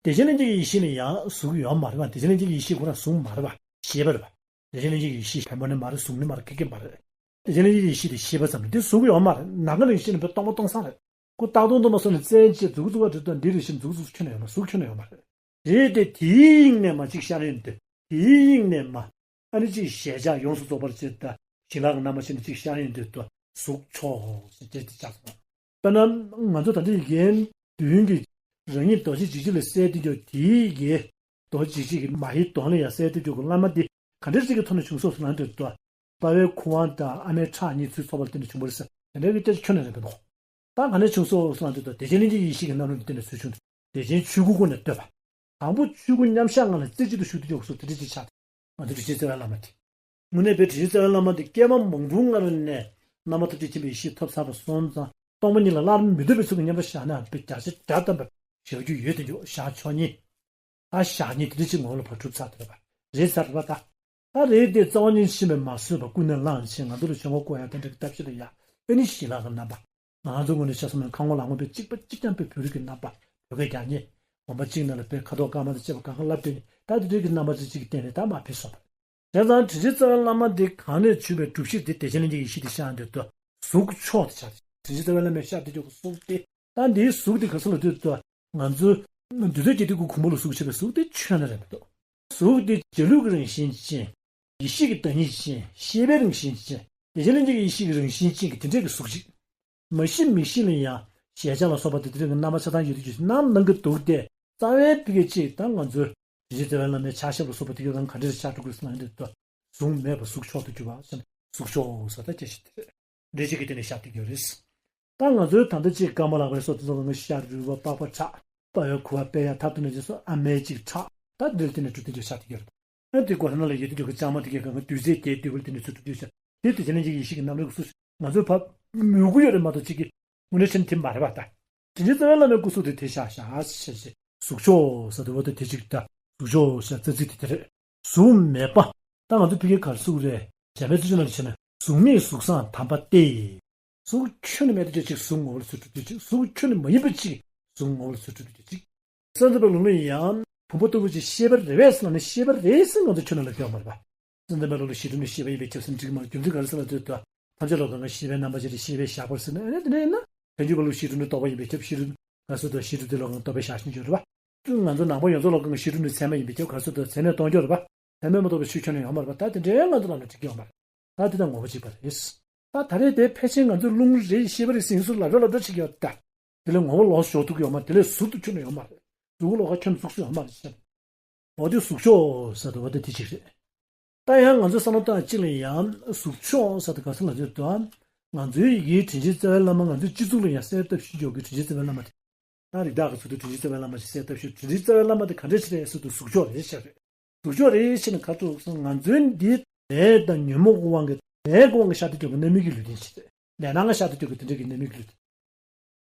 བདེ་ཆེན་ལྷན་སྐྱེས་ཀྱི་ཡེ་ཤེས་ལ་ཡང་གཟུགས་ཡོད་མ་རེད་པ། བདེ་ཆེན་ལྷན་སྐྱེས་ཀྱི་ཡེ་ཤེས་ཁོ་རང་གཟུགས་མ་རེད་པ། ཤེས་པ་རེད་པ། བདེ་ཆེན་ལྷན་སྐྱེས་ཀྱི་ཡེ་ཤེས་བེམ་པོ་ནི་མ་རེད། གཟུགས་ནི་མ་རེད། ཁེ་ཁེ་མ་རེད། བདེ་ཆེན་ལྷན་སྐྱེས་ཀྱི་ཡེ་ཤེས་དེ་ཤེས་པ་ཙམ་རེད། དེ་གཟུགས་ཡོད་མ་རེད། ནམ་མཁའ་ནང་བཞིན་པའི་སྟོང་པ་སྟོང་སང་རེད། ཁོ་རྟག་སྟོང་སྟོང་པ་སོང་ནས་བཙན་བྱས་མཛུབ་གུ་བཙུགས་པ་རེད་དོ། འདི་རེ་བཞིན་མཛུབ་གུ་བཙུགས་ཁྱོན་ནས་ཡོད་མ་རེད། གཟུགས་ཁྱོན་ནས་ཡོད་མ་རེད། རེད་དེ། དེའི་དབྱིངས་ནས་མར་གཅིག་ཤར་ཡོང་དུས། དེའི་དབྱིངས་ནས་མར་ཨ་ནི་གཅིག་ཞལ་ཕྱག་ཡོངས་སུ་རྫོགས་པར་བྱེད་དང་། ཞི་ལྷག་གི་རྣམ་པ་བྱས་ནས་གཅིག་ཤར་ཡོང་དུས་དོ། གཟུགས་མཆོག་ཟེར་དེ་དེ་ཆགས་སོང་། དཔེར་ན་ང་ཚོ་ད་ལྟ་ཡི་གེ་མདོ་ཡི་གི་རང་ཉིད་རྡོ་རྗེ་འཇིགས་བྱེད་ལ་གསལ་དུ་གྱུར། དེའི་ཡི་གེ་རྡོ་རྗེ་འཇིགས་བྱེད་ཀྱི་མ་ཧེའི་གདོང་ལ་ཡང་གསལ་དུ་གྱུར་གྱི་བླ་མ་འདི་ག་འདྲ་ཞིག་གི་ཐོག་ནས་བྱུང་སོང་ཟེར་ན། དེ་དོ། དཔའ་བོའི་ཁུ་དབང་དང་ཨ་མའི་ཁྲག་གཉིས་ཚུར་ཚོགས་པ་ལ་བརྟེན་ནས་བྱུང་བ་རེད་ཟེར། དེ་འདྲ་གི་སྐད་ཆ་ཁྱོན་ནས་རེད་འདུག་ད་ག་ནས་བྱུང་སོང་ཟེར་ན། དེ་དོ། བདེ་ཆེན་ལྷན་སྐྱེས་ཀྱི་ཡེ་ཤེས་ཀྱི་རྣམ་རོལ་ལ་བརྟེན་ནས་ཚུར་བྱུང་། བདེ་ཆེན་ཆོས་སྐུ་ཁོ་ནས་བསྟོད་པ། དང་པོ་ཆོས་སྐུ་མཉམ་གཞག་ངང་ལ་རྩེ་གཅིག་ཏུ་བཞུགས་ཏེ་ཡོད་སོ། དེ་འདྲ་ཅིག་ཆགས། ང་ཚོ་དྲིན་ཅན་རྩ་བའི་བླ་མ་དེ། དངོས་གནས་དཔེ་དྲིན་ཅན་རྩ་བའི་བླ་མ་དེ་བསྐལ་པ་མང་པོའི་སྔ་རོལ་ནས་རྣམ་པ་ཐམས་ཅད་མཁྱེན་པའི་ཡེ་ཤེས་ཐོབ་ཚར་བ་སོང་ཙང་། སྟོང་པ་ཉིད་ལ་སླར་མི་ལྡོག་པའི་ཚུལ་གྱིས་མཉམ་པར་བཞག་ན་དཔེ་བརྒྱ་ཆ་བརྒྱ་ཐམ་པ་བཞག་རྒྱུ་ཡོད་དེ། འཇོག་བཞག་ཆོག་ཉིད། ད་བཞག་ཉིད་དེ་འདྲ་ཅིག་ངོ་བོ་ལ་ཕར་གྲུབ་ཚར་དེ་རེད་པ། རེད་ཚར་རེད་པ། ད་ད་རེད་དེ། རྩ་བ་ཉིད་ཕྱིན་པས་མ་བཟོད་པ་ཀུན་ནས་བསླངས་ཤིང་། ང་ཚོ་ལ་ཆོས་འཁོར་བསྐོར་ཡང་དེ་འདྲ་གི་ཐབས་ཤེས་ལ་ཡ། ཨེ་ནི་ཞི་ལྷག་གི་རྣམ་པ། ང་ཚོ་ངོས་ནས་ཆ་བཞག་ན་ཁ་ངོ་ལག་ངོ་དཔེ་གཅིག་པ་གཅིག་རྐྱང་དཔེ་བོད་རིགས་ཀྱི་རྣམ་པ། བོད་སྐད་རྒྱག་མཁན། དགོན་པ་གཅིག་ནང་ལ་དཔེ་ཁ་དོག་དཀར་དམར་དང་བཅས་པ་གང་ག་ལབ་སྡོད་མཁན། ད་དེ་འདྲའི་གི་རྣམ་པ་ཅིག་ཅིག་གི་སྟེང་ནས་ད་མར་ཕེབས་སོང་བ་རེད། བྱས་ཙང་དྲིན་ཅན་རྩ་བའི་བླ་མ་འདི་གང་ནས་བྱུང་བའི་སྒྲུབ་གཞི་དེ་བདེ་ཆེན་ལྷན་སྐྱེས་ཀྱི་ཡེ་ཤེས་དེ་ཤར་དུས་དོ། གཟུགས་མཆོག་དེ་ཤར་ཏེ། དྲིན་ཅན་རྩ་བའི་བླ་མས་ཤར་དུས་ཀྱི་གཟུགས་དེ། ད་འདིའི་གཟུགས་དེ་ག་ཚོད་ལ་དུས་དོ། ང་ཚོ་འདུས་ཚོགས་ཀྱི་དེ་ཀུན་གུང་པོ་ལ་གཟུགས་བྱས་པའི་གཟུགས་དེ་ཁྱོན་ནས་རེད་མི་འདུག་གཟུགས་དེ་རྗེས་ལུས་ཀྱི་རང་བཞིན་ཅན། ཡེ་ཤེས་ཀྱི་བདག་ཉིད་ཅན། ཤེས་པའི་རང་བཞིན་ཅན། བདེ་ཆེན་ལྷན་སྐྱེས་ཀྱི་ཡེ་ཤེས་ཀྱི་རང་བཞིན་ཅན་གྱི་དེ་འདྲའི་གི་གཟུགས་ཤིག་མ་གཞི་མིག་ཤེས་ལ་ཡང་ཞལ་ཆ་ལ་སོགས་པ་དེ་དེ་རིང་གི་རྣམ་པ་ཆ་ཚང་ཡོད་དུས་ཀྱི་ནང་ནང་གི་འདུག་སྟེ། རྩ་བའི་ཕ་གི་གཅིག་ད་ང་ཚོའི་དྲིན་ཅན་རྩ་བའི་བླ་མའི་ཕྱག་ཞབས་ལ་སོགས་པ་དེ་གའི་རང་ག་འདྲ་ཆགས་འགྲོ་དགོས་ཟེར་ན། འདི་ལྟ་བུ་གཟུགས་མེད་པ་གཟུགས་མཆོག་ཏུ་གྱུར་པ་ཟེར་ནས། གཟུགས་མཆོག་ཟེར་ད་སྐད་ཆ་དེ་རེད། འདྲེ་གཅིག་གི་སྟེང་ནས་ཤར་བསྡད་ཀྱི་ཡོད་རེད། ད་ང་ཚོའི་ད་ལྟ་གཅིག་ཀརྨ་ལགས་པའི་སོགས་དེ་ཚོ་གང་ག་ཤ་རུས་པ་པགས་པ་ཁྲག་དཔའ་བོའི་ཁུ་བ་དཔེ་ཡ་ཐབ་ཏུ་ནས་ཅི་སོགས་ཨ་མའི་གཅིག་ཁྲག་ད་འདིར་བརྟེན་ནས་གྲུབ་སྟེ་འཇོག་ཤ་དེ་ག་རེད། ཨ་དེ་སྒོ་ནང་ལ་ཡོད་དེ་འཇོག་གི་ལྕང་མ་དེ་གའི་གང་ག་བདུད་རྩིའི་རྒྱན་བསྡུས་པ་དེ་ནས་ཚུར་གྲུབ་སྟེ་ཤ་དེ་དེ་བྱས་ན་ཅིག་ཡེ་ཤེས་ཀྱི་རྣམ་རོལ་གྱི་གཟུགས་ང་ཚོས་ཕབ་མོས་གུ་ཡོད་རེད་མ་གཏོགས་ཅིག་གི་དངོས་གནས་ཕྱིན་དེ་མ་རེད་པ། ད་དྲིན་ཅན་རྩ་བའི་བླ་མའི་སྐུ་གཟུགས་དེ་དེ་ཤ་ཤ་ཤ་ཤ་གཟུགས་མཆོག་ཟེར་དུས་བ་དེ་དེ་ཅིག་ད་གཟུགས་མཆོག་ཟེར་རྩ་ཚིག་དེ་དེ་རེད། གཟུགས་མེད་པ། ད་ང་ཚོ་ཕ་གིའི་ག་རེ་གཟུགས་རེད། བྱས་པའི་ཚུལ་ཆུ་ནང་ལ་བྱས་ན་གཟུགས་མེད་གཟུགས་སམ་དམ་པ་སྟེ། གཟུགས་ཁྱོན་ནས་མེད་དུ་གྱུར་ཅིག་གཟུགས་ངོ་བོ་ལ་ཚུར་གྲུབ་ཀྱི་ཅིག་གཟུགས་ཁྱོན་ནས་མ་ཡིན་པ་ཅིག་གཟུགས་ངོ་བོ་ལ་ཚུར་གྲུབ་ཀྱི་ཅིག་སེམས་ཙམ་པའི་ལུགས་ལ་ཡང་བུམ་པ་ལྟ་བུ་ཅིག་ཤེས་པ་རེད་པས་ཟེར་ན་ནི་ཤེས་པ་རེད་ཟེར་ང་ཚོ་ཁྱོན་ནས་ལབ་ཀྱི་ཡོད་མ་རེད་པ། སེམས་ཙམ་པའི་ལུགས་ལ་ཤེས་སྒྲིབ་ནི་ཤེས་པ་ཡིན་པས་ཁྱབ་ཟེར་འགྲིག་མ་རེད། རྒྱུ་མཚན་ག་རེ་ཟེར་ན་དེ་ལྟ་ཐམས་ཅད་ལ་གང་ག་ཤེས་པའི་རྣམ་པ་ཅིག་རེད། ཤེས་པས་བཞག་པར་ཟེར་ན་ཨེ་ནི་དེ་འདྲ་ཡིན་ན། བྱང་ཆུབ་པའི་ལུགས་ཤེས་སྒྲིབ་ནི་རྟོག་པ་ཡིན་པས་ཁྱབ། ཤེས་སྒྲིབ་ག་རེ་ཟེར་དུས་ཤེས་སྒྲིབ་དེ་ལ་གང་ག་རྟོག་པས་བཞག་བཞིན་ཡོད་རེད་པ། ང་ཚོ་ནང་པ་ཡོངས་རྫོགས་ལ་གང་ག་ཤེས་སྒྲིབ་ནི་མཚན་མ་ཡིན་པས་ཁྱབ། ག་རེ་ཟེར་དུས་མཚན་ནས་སྟོང་རྒྱུ་རེད་པ། མཚན་མས་མ་གཏོགས་པའི་ཆོས་ཁྱོན་ནས་ཡོད་མ་རེད་པ། ད་དེ་འདྲའི་ང་ཚོ་ལ་ནི་འགྲིག་གི་ཡོད་མ་རེད། ད་དེ་དང་ངོ་བོ་གཅིག་པ་རེད། ད་ད་རེས་དེ་ཕལ་ཆེར་ང་ཚོས་རླུང་རེད་ཤེས་པ་རེད་ཟེར་སུ་ལབ་ར་ལབ་ར་བྱེད་ཀྱི་ཡོད་ད། དེ་ལས་ངོ་བོ་ལོགས་སུ་འཇོག་ཐུབ་ཀྱི་ཡོད་མ་རེད། དེ་ལས་ཟུར་དུ་ཁྱོན་ནས་ཡོད་མ་རེད། གཟུགས་ལོགས་ཀ་ཁྱོན་ནས་ཚུགས་སུ་ཡོད་མ་རེད་ཟེར། འོ་དེ་གཟུགས་མཆོག་ཟེར་དུས་འོ་དེ་དེ་གཅིག་རེད། ད་ཡང་ང་ཚོས་བསམ་བློ་བཏང་གཅིག་ལ་ཡང་གཟུགས་མཆོག་ཟེར་དུས་ག་ཚོད་ལ་ཟེར་དུས། ང་ཚོའི་ཡི་གེའི་དྲིན་ཅན་རྩ་བའི་བླ་མ་ང་ཚོའི་སྤྱི་གཙུག་ལ་ཡང་གསལ་བཏབ་ཞུ་འཇོག་གི་དྲིན་ཅན་རྩ་བའི་བླ་མ་དེ། ད་རིགས་བདག་གི་ཚུལ་དུ་དྲིན་ཅན་རྩ་བའི་བླ་མ་ཞིག་གསལ་བཏབ་ཞུ། དྲིན་ཅན་རྩ་བའི་བླ་མ་དེ་ག་འདྲས་ཞིག་རེད་ཟེར་དུས་གཟུགས་མཆོག་རེད་ཤག་རེད། གཟུགས་མཆོག་རེད་ཟེར་ནས་ཁ་ཐུག་སོང་། ང་ཚོའི་འདི་ལས་དང་ཉོན་མོངས་ཀྱི་དབང་གིས་ལས་ཀྱི་དབང་གིས་ཤར་དུ་གྱུར་པའི་རྣམ་སྨིན་གྱི་ལུས་རྟེན་ཞིག་རེད། ལས་སྣང་ང་ཤར་དུ་གྱུར་པའི་དེ་འདྲ་གི་རྣམ་སྨིན་གྱི་ལུས་རྟེན།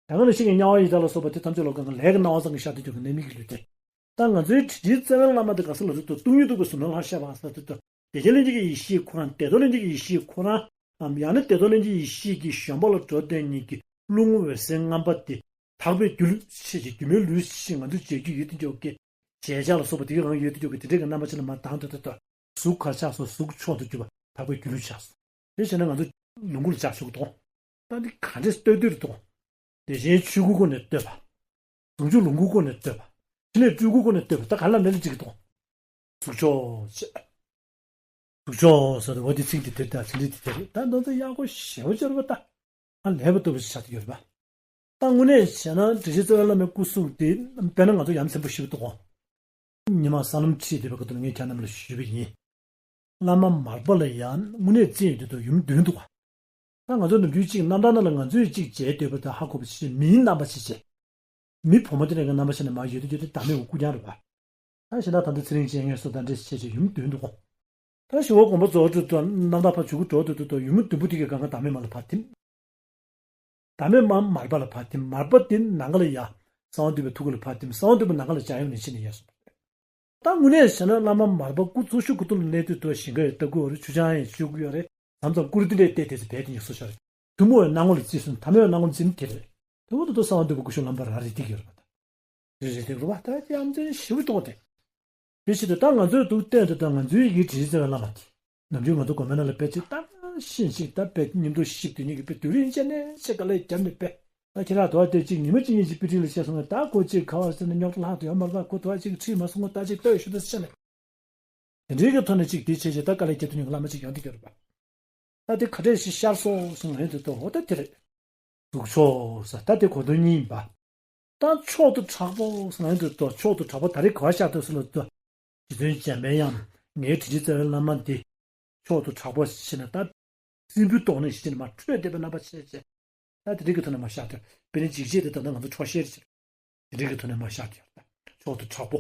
ད་ག་ནང་བཞིན་གྱི་དམྱལ་བ་ཡི་དྭགས་ལ་སོགས་པ་དེ་ཐམས་ཅད་ལ་གང་ག་ལས་ཀྱི་སྣང་བ་ཙམ་གྱིས་ཤར་དུ་གྱུར་པའི་རྣམ་སྨིན་གྱི་ལུས་རྟེན། ད་ང་ཚོའི་དྲིན་ཅན་རྩ་བའི་བླ་མ་དེ་ག་ས་ལ་ཐུག་ཏུ་སྟོང་ཉིད་རྟོགས་པའི་གཟུགས་སྣང་ལྷར་ཤར་བ་ས་ཐུག་ཏུ། བདེ་ཆེན་ལྷན་སྐྱེས་ཀྱི་ཡེ་ཤེས་ཁོ་རང་བདེ་སྟོང་ལྷན་སྐྱེས་ཀྱི་ཡེ་ཤེས་ཁོ་རང་ངམ། ཡང་ན་བདེ་སྟོང་ལྷན་སྐྱེས་ཡེ་ཤེས་ཀྱི་བཞོན་པ་ལ་འགྲོ་དོན་གཉིས་ཀྱི་རླུང་འོད་ཟེར་རྔམ་པ་དེ་དག་པའི་སྒྱུ་ལུས་ཆེ་ཞིང་སྒྱུ་མའི་ལུས་ཞེས་ང་ཚོས་བརྗོད་རྒྱུ་ཡོད་དེ་འཇོག་གི། ཞལ་ཆ་ལ་སོགས་པ་དེ་གའི་རང་ཡོད་དེ་འཇོག་གི་དེ་འདྲའི་གི་རྣམ་པ་ཅན་ལ་མར་ལྡང་དུ་ལྟ་དུས། གཟུགས་གར་ཆགས་སོང་། གཟུགས་མཆོག་ཏུ་གྱུར་པ་དག་པའི་སྒྱུ་ལུས་ཆགས་སོང་། དེ་བྱས་ན་ང་ཚོ་ ལུང་ཁུག་ལ་ལྕགས་ཞུགས་གཏོང་། ད་འདི་ག་འདྲས་བསྟོད་བསྟོད་རེད་གཏོང་། བདེ་ཆེན་ཆོས་སྐུ་སྒོ་ནས་བསྟོད་པ། ཟུང་འཇུག་ལོངས་སྐུ་སྒོ་ནས་བསྟོད་པ། ཕྲིན་ལས་སྤྲུལ་སྐུ་སྒོ་ནས་བསྟོད་པ། ད་ག་ལ་ལས་ལ་གཅིག་གཏོང་། གཟུགས་མཆོག་ཅེས། གཟུགས་མཆོག་ཟེར་བ་འདི་ཚིག་འདི་དེ་རེད། ད་ཚིག་འདི་དེ་དེ་རེད། ད་མདོ་ཚིག་ཡག་པོ་ཞེ་པོ་ཅིག་རེད་པ། ད་ཨ་ལས་པ་ལྟ་བུ་ཞིག་ཆགས་ཀྱི་ཡོད་རེད་པ། ད་དངོས་གནས་བྱས་ན་དྲིན་ཅན་རྩ་བའི་བླ་མའི་སྐུ་གཟུགས་འདི་དཔེར་ན་ང་ཚོ་ཡ་མཚན་པོ་ཞེ་པོ་འདུག་གོ། ཉི་མ་ས་ལམ་ཁྲིད་བསྡད་པའི་སྐབས་དུ་ངས་ཁྱེད་རྣམས་ལ་ཞུས་པ་ཡིན། བླ་མ་མར་པ་ལ་ཡང་དངོས་གནས་བརྩི་ཡོང་དུས་དུ་ཡུམ་བདུན་འདུག་ག། ད་ང་ཚོ་ནམ་རྒྱུན་གཅིག་རྣམ་ཐར་ནང་ལ་ང་ཚོས་གཅིག་མཇལ་འདོད་པ་དང་ཧ་གོ་བ་ཞིག་མིའི་རྣམ་པ་ཞིག་བྱས། མི་བུ་མོ་དེ་འདྲ་གི་རྣམ་པ་ཞིག་ནས་མར་ཡོད་དུས་ཡོད་དུས་བདག་མེད་པའི་སྐུ་རྐྱང་རེད་པ། ད་གཞན་དག་ད་ལྟ་ཚེ་རིང་སྤྱན་སྔོན་སོགས་དང་འདྲེས་བྱས་བྱས་ཡུམ་བདུན་འདུག་ག། ད་ཞི་བ་དགོངས་པ་རྫོགས་འགྲོ་དུས་རྣམ་ཐར་ཕར་མཇུག་གུ་འགྲོ་དུས་དུ་ཡུམ་བདུན་པོ་དེ་གི་སྒང་ག་བདག་མེད་མ་ལ་ཕར་ཐིམ། བདག་མེད་མ་མར་པ་ལ་ཕར་ཐིམ། མར་པ་དེ་ནམ་མཁའ་ལ་ཡ། གསང་བ་འདུས་པའི་ཐུགས་ཀ་ལ་ཕར་ཐིམ། གསང་བ་འདུས་པ་ནམ་མཁའ་ལ་འཇམ་དབྱངས་ནས་ཕྱིན་ནས་ཡལ་སོང་བ་རེད། ད་དངོས་གནས་བྱས་ན་བླ་མ་མར་པ་སྐུ་གཙོ་ཤོས་སྐུ་ཐོག་ལ་གནས་དུས་དུ་ཞིང་ཁ་ཡི་ལྟ་སྐུ་ཡོད་རེད། ཆུ་བྱང་ཡི་ཆུ་སྐུ་ཡོད་རེད། མཚམས་མཚམས་སྐུ་རུ་དེ་འདྲས་བལྟས་དེ་ཚོ་བལ་དེ་ཉིད་སོ་ཤར་རེད། ཐུན་མོང་བའི་སྣང་ངོ་ལ་བརྩིས་སོང་། ཐ་མལ་པའི་སྣང་ངོ་ལ་བརྩིས་ན་དེ་རེད། དེ་འོ་དུ་དུ་གསང་བ་འདུས་པ་སྐུ་གཞོགས་ལམ་པར་ར་རེད་དེ་གི་ཡོད་རེད་པ། ད་རེད་རེད་དེ་རུ་བ་ད་ཡ་མཚན་ཞེ་པོ་གཏོང་སྟེ། དེ་ཕྱིར་དུ་ད་ང་ཚོའི་འདུག་སྟེང་དུ་ད་ང་ཚོའི་ཡི་གེ་དྲིལ་ཟེར་བའི་བླ་མ་དེ། ནམ་རྒྱུན་ང་ཚོ་དགོན་པའི་ནང་ལ་དཔེ་ཆ་ལྟ་ཤེས་ཤིག་ད་དཔེ་མཉམ་དུ་ཤིག་དུས་ཉིད་ཀྱི་དཔེ་དུས་རིང་ཅན་ནས་ཆེ་ག་ལས་རྒྱབ་ནས་དཔེ། ད་ཁྱེད་རང་དོ་བ་དེ་གཅིག་ཉི་མ་གཅིག་གཉིས་ཀྱི་དཔེ་ཁྲིད་ལ་བཤད་སོང་ངས་ད་ཁོ་གཅིག་ག་བར་ཟེར་ནས་རྙོག་དྲ་ལྷག་ཏུ་ཡོད་མ་རེད་པ། ཁོ་དོ་བ་གཅིག་ཁྲིད་མ་སོང་ངོ་ད་གཅིག་ལྟོས་ཞུ་དུ་ཟེར་ནས། དེ་འདྲའི་གི་ཐོག་ནས་གཅིག་དེ་བྱས་བྱས་ད་དཀའ་ལས་རྒྱག་ཐུབ་མཁན་གྱི་བླ་མ་གཅིག་ཡོང་གི་ཡོད་རེད་པ། ད་དེ་ག་འདྲས་ཞིག་ཤར་སོང་ཟེར་ན་ཡོང་དུས་དོ་འོ་ད་དེ་རེད། གཟུགས་མཆོག་ཟེར་ད་དེ་གོ་དོན་གཉིས་ཡིན་པ། ད་མཆོག་ཏུ་གྲགས་པོ་ཟེར་ན་ཡོང་དུས་དོ་མཆོག་ཏུ་གྲགས་པོ་ད་རེས་ག་བ་ཤར་ཐུབ་ཟེར་ལ་དོ། རྗེ་བཙུན་འཇམ་པའི་དབྱངས་ངའི་དྲིན་ཅན་རྩ་བའི་བླ་མ་འདི། མཆོག་ཏུ་གྲགས་པོ་ཞེས་ན་ད། སྲིན་བུའི་ཏོག་ནས་ཞེས་ན་མ་འཕྲོས་བསྡད་པའི་རྣམ་པ་ཆེ་ཆེ། ད་དེ་རིགས་ཀྱི་ཐོག་ནས་མ་ཤར་ཐུབ། དཔེར་ན་འཇིགས་བྱེད་དེ་ད་ལྟ་ང་ཚོ་འཕྲོག་བཤད་རེད། དེ་རིགས་ཀྱི་ཐོག་ནས་མ་ཤར་ཐུབ། མཆོག་ཏུ་གྲགས་པོ།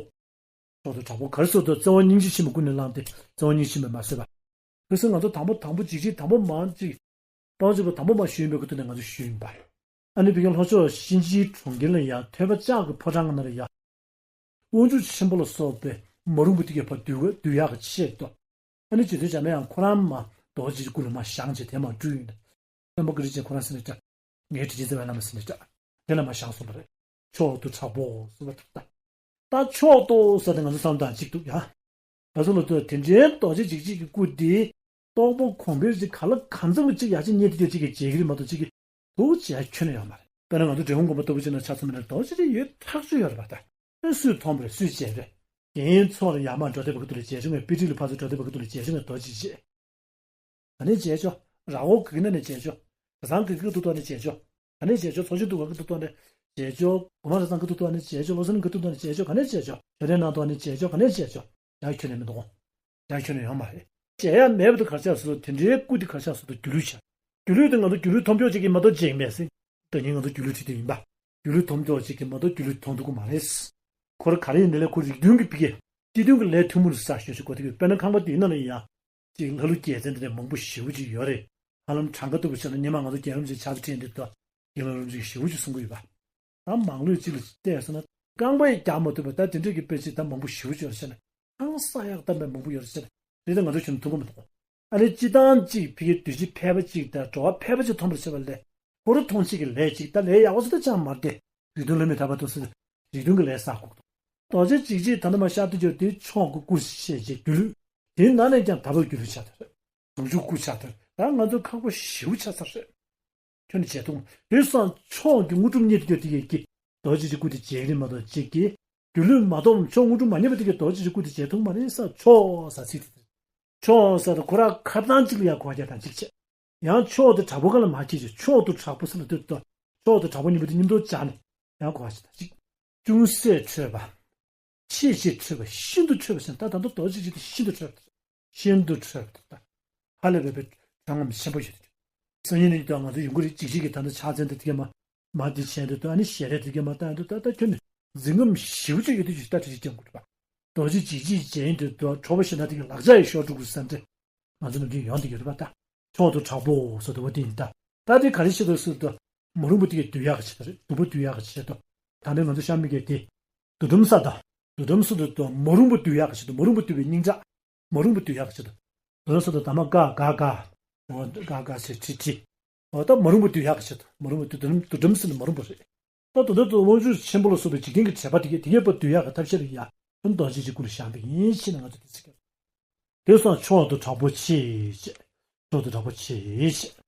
མཆོག་ཏུ་གྲགས་པོ་ག་རེ་ཟེར་དུས་བརྩེ་བ་སྙིང་རྗེ་ཆེན་པོ་ཀུན་ནས་བསླངས་ཏེ་བརྩེ་བ་སྙིང་རྗེ་ཆེན་པོས་མ་བཟོད་པ། གལ་སྲིད་ང་ཚོ་དང་པོ་དང་པོ་འཇིགས་བྱེད་དང་པོ་མང་ཅིག་དཔང་ཅིག་པ་དང་པོ་མ་ཞུས་པའི་ཁུ་ཐུག་ནས་ང་ཚོ་ཞུས་ཡིན་པ། ཨ་ནི་བི་ཀན་ལྷོ་ཕྱོགས་གཤིན་རྗེའི་གྲོང་ཁྱེར་ལ་ཡང་ཐོས་པ་ལྕགས་ཀྱི་ཕོ་བྲང་ནང་ལ་ཡང་། དབང་ཕྱུག་ཆེན་པོ་ལ་སོགས་པའི་མ་རུངས་པ་དེ་གས་ཕར་འདུལ་འདུལ་ཡག་གི་ཆེད་དུ། ཨ་ནི་རྗེ་བཙུན་འཇམ་དབྱངས་ཁོ་རང་མ་རྡོ་རྗེ་སྐུ་ལ་མ་བཞེངས་བྱས་དེ་མ་སྤྲུལ་ཡིན། སྟོན་པ་ཀུན་རིག་ཅན་ཁོ་རང་ཟེར་ནས་འདྲ། ངའི་དྲིན་ཅན་རྩ་བའི་བླ་མ་ཟེར་ནས་འདྲ། དེ་ལ་མ་བཞེངས་སོང་བ་རེད། མཆོག་ཏུ་གྲགས་པོ་གསུངས་པ་དང་། ད་མཆོག་ཏུ་ཟེར་ཏེ་ང་ཚོ་བསམ་སྟངས་གཅིག་འདུག་ཡ། ད་སོ་ལ་ལྟོས་དེ་འདྲའི་རྡོ་རྗེ་འཇིགས་བྱེད་ཀྱི་སྐུ་འདི། རྟོགས་པ་གོང་འཕེལ་གྱི་ག་ལ་གང་འཚམ་གྱི་གཅིག་ཡ་གཅིག་རྙེད་དེ་གཅིག་གིས་མཇལ་གྱི་རེད་མ་གཏོགས་གཅིག་གིས་དུ་བྱས་ཁྱོན་ནས་ཡོད་མ་རེད། དཔེར་ན་ང་ཚོ་འབྲས་སྤུངས་དགོན་པ་ལྟ་བུ་ཅིག་ན་ཆ་མཚོན་པ་ན་རྡོ་རྗེ་དེ་ཡོད་ཐག་ཆོད་ཡོད་རེད་པ་ད། ཨེ་སུས་མཐོང་པ་རེད་སུས་མཇལ་རེད། རྒན་ཡོལ་ཚོགས་ལ་ཡར་མར་འགྲོ་བསྡད་པ་གི་ཐོག་ལ་མཇལ་བྱུང་ངས་དཔེ་ཁྲིད་ལ་ཕར་ཚུར་འགྲོ་བསྡད་པ་གི་ཐོག་ལ་མཇལ་བྱུང་ངས་རྡོ་རྗེ་འཇིགས་བྱེད། ག་ནས་མཇལ་ཆོག་ར་འོ་གི་ན་ནས་མཇལ་ཆོག་གྲྭ་ཚང་གི་གི་ཏུ་ཏོ་ནས་མཇལ་ཆོག་ག་ནས་མཇལ་ཆོག་ཚོགས་ཆུང་འདུ་ག་གི་ཏུ་ཏོ་ནས་མཇལ་ཆོག་སྒོ་མང་གྲྭ་ཚང་གི་ཏུ་ཏོ་ནས་མཇལ་ཆོག་བློ་བཟང་གི་ཏུ་ཏོ་ནས་མཇལ་ཆོག་ག་ནས་མཇལ་ཆོག་ཞོ་རའི་ནང་ཏོ་ནས་མཇལ་ཆོག་ག་ནས་མཇལ་ཆོག་ཡང་ཁྱོན་ནས་མི་འདུག་ཡང་ཁྱོན་ནས་ཡོང་མ་རེད། མཇལ་ཡ་མེད་པ་དུ་གར་ཆགས་སུ་དེ་འདྲའི་སྐུ་དེ་གར་ཆགས་སུ་དུ་སྒྱུ་ལུས་བྱ། སྒྱུ་ལུས་དེ་ང་ཚོ་སྒྱུ་ལུས་མཐོང་ཕྱོགས་གཅིག་གིས་མ་གཏོགས་མཇལ་མེད་ཟིན། ད་ཉིན་ང་ཚོ་སྒྱུ་ལུས་ཁྲིད་དུ་ཡིན་པ། སྒྱུ་ལུས་མཐོང་ཕྱོགས་གཅིག་གིས་མ་གཏོགས་སྒྱུ་ལུས་མཐོང་ཐུབ་ཀྱི་མ་རེད། ཁོ་ར་ག་རེ་ཡིན་ནའི་ལས་ཁོ་རིགས་མཐུན་གྱི་ཕི་གེ། སྤྱི་མཐུན་གྱི་ལས་ཐུན་མོང་དུ་གསར་ཞོད་ཞིག་གོ་ཐུབ་ཀྱི་དཔེར་ན་ཁང་པ་དེའི་ནང་ལ་ཡང་། ཅིག་ལྷ་ཀླུ་རྒྱལ་མཚན་དེ་འདྲ་མང་པོ་ཞེ་པོ་ཅིག་ཡོད་རེད། ཧ་ལམ་གྲངས་ཀ་ལྟ་བུ་བྱས་ན་སྔོན་མ་ང་ཚོ་རྒྱལ་རབས་ཅིག་ཕྱག་ཕྲེང་དེ་དུ་རྒྱལ་རབས་ཅིག་ཞེ་པོ་ཅིག་གསུང་གི་ཡོད་པ། ད་མང་ལོས་ཅིག་ལ་བལྟས་སོང་ན་རྐང་པ་ཡི་རྒྱག་མ་ཐུབ་པ་ད་དེ་འདྲ་གི་དཔེ་ཅིག་ད་མང་པོ་ཞེ་པོ་ཅིག་ཡོད་རེད་ཟེར་ན་ཧང་སང་ཡག་གཏམ་པའི་མང་པོ་ཡོད་རེད་ཟེར་ན་རེད། ད་ང་ཚོ་ཁྱོན་ཐུག་གི་མི་འདུག་ཨ་ནི་སྤྱི་བཏང་གཅིག་ཕི་གི་དུས་ཅི་ཕལ་པ་ཅིག་དང་བྲོ་བ་ཕལ་པ་ཅིག་ཐོན་པར་བྱེད་པ་ལས་ཁོ་རང་མཐོང་ཆེད་ཀྱི་ལས་ཅིག་ད་ལས་ཡག་པོ་ཟེར་ད་ཅང་མ་བདེ། རིགས་མཐུན་བླ་མའི་ཐར་པ་དང་ཟེར་རིགས་མཐུན་གྱི་ལས་བསགས་དགོས་འདུག་རྡོ་རྗེ་འཇིགས་བྱེད་ད་ནི་མ་ཤར་དུས་ཅོ་དེ་མཆོག་གི་སྐུར་བཤད་བྱས་སྒྱུ་ལུས། དེའི་ནང་ནས་ཀྱང་དར་བབ་སྒྱུ་ལུས་ཆགས་ཐུབ་རེད། ཟུང་འཇུག་སྐུ་ཆགས་ཐུབ་རེད། ད་ང་ཚོ་ཁག་པོ་ཞེ་པོ་ཆགས་ཚར་རེད། ཁྱོན་ནས་བྱེད་ཐུབ་མ་དེ་སང་མཆོག་གི་དངོས་གྲུབ་བརྙེས་དུས་ཅོ་དེ་ཡས་ཀྱི་རྡོ་རྗེ་གི་སྐུ་དེ་མཇལ་གི་རེད་མ་གཏོགས་གཅིག་གིས་སྒྱུ་ལུས་མ་གཏོགས་མཆོག་དངོས་གྲུབ་མ་བརྙེས་པ་དེ་གི་རྡོ་རྗེ་གི་སྐུ་དེ་མཇལ་ཐུབ་མ་རེད་ས་མཆོག་ས་ཚིག་དེ་དེ། མཆོག་ཟེར་དུས་ཁོ་རང་ཁ་བཏང་གཅིག་ལ་ཡང་གོ་རྒྱ་དང་གཅིག་བྱས། ཡང་མཆོག་ཏུ་དྲག་པོ་ག་ལ་མ་སྐྱེས་ཀྱི་མཆོག་ཏུ་དྲག་པོ་ཟེར་ལ་ལྟོས་དང་མཆོག་ཏུ་དྲག་པོ་གཉིས་པོ་དེ་མཉམ་དུ་སྦྱར་ནས་ཡང་གོ་བ་ཞིག་དང་གཅིག་ཅུང་ཟད་འཕྲོས་པ། ཆེས་ཆེར་འཕྲོས་པ་ཤིན་ཏུ་འཕྲོས་པ་ཟེར་ད་ད་ལྟ་རྡོ་རྗེ་འཇིགས་བྱེད་ཤིན་ཏུ་འཕྲོས་པ། ཤིན་ཏུ་འཕྲོས་པ་དང་ཧ་ལས་པའི་ཕྲན་ངམ་ཆེན་པོ་ཞིག་ཏུ། སང་ཉིན་ནས་ཀྱང་ང་ཚོ་ཡོང་གི་རེད་ཅིག་ཅིག་གིས་ད་ལྟ་ཕྱག་མཚན་དེ་དེ་གས་མ། མ་འདི་བྱས་འདི་ཏོ་ཨ་ནི་ཞལ་རས་འདི་གས་མ་བཏང་འདི་ཏོ་ད་ཁྱོད་ནི་འཛིན་རྔམ་ཞེ་པོ་ཅིག་ཡོད་དུས་ཅིག་ད་དྲི་ཅིག་ཀྱང་དགོས་རེད་པ། རྡོ་རྗེ་འཇིགས་བྱེད་ཅན་འདི་ཏོ་ཁྲོ་བོ་ཞེ་ན་དེ་གི་ལག་ཆ་ཡི་ཤོར་འགྲོ་དགོས་བསམ་སྟེ་ང་ཚོ་ནམ་རྒྱུན་ཡོང་འདི་ཡོད་རེད་པ། ད་མཆོག་ཏུ་དྲག་པོ་ཟེར་དུ་བ་འདི་ཡིན་ད། ད་དེ་ག་རེ་བྱེད་དུ་ཟེར་དུ་མ་རུངས་པ་དེ་གི་འདུལ་ཡག་གི་ཆེད་དུ་རེད། སྡུག་པོ་འདུལ་ཡག་གི་ཆེད་དུ། ད་ནི་ང་ཚོ་ཤ་མི་གས་དེ་རྡོ་སྒྲོམ་ས་དང་རྡོ་སྒྲོམ་ས་དུ་ཏོ་མ་རུངས་པ་འདུལ་ཡག་གི་ཆེད་དུ་མ་རུངས་པ་འདུལ་བའི་སྙིང་ཁྲག་མ་རུངས་པ་འདུལ་ཡག་གི་ཆེད་དུ། དོན་སོ་དང་དམ་ག་ག་ག་འོ་ག་ག་ཟེར་ཁྲི་ཁྲི། འོ་ད་མ་རུངས་པ་འདུལ་ཡག་གི་ཆེད་དུ་མ་རུངས་པ་འདུལ་དོན་དུ་སྒྲུབ་ཟིན་མ་རུངས་པ་རེད། ད་དོན་དུ་དམངས་ཆོས་ཆེན་པོ་ལ་སོགས་པའི་འཇིག་རྟེན་གྱི་དྲེགས་པ་དེ་གས་དེ་གས་པ་འདུལ་ཡག་གི་ཐབས་ཤེས་ལ་ཡ་དོན་རྡོ་རྗེ་གི་སྐུ་ལ་བཞེངས་པ་ཡིན་ཞེས་ནས་ང་ཚོ་དེ་ཚིག་གི། དེ་སོང་མཆོག་ཏུ་དྲག་པོ་ཆེ་ཞེས། མཆོག་ཏུ་དྲག་པོ་ཆེ་ཞེས།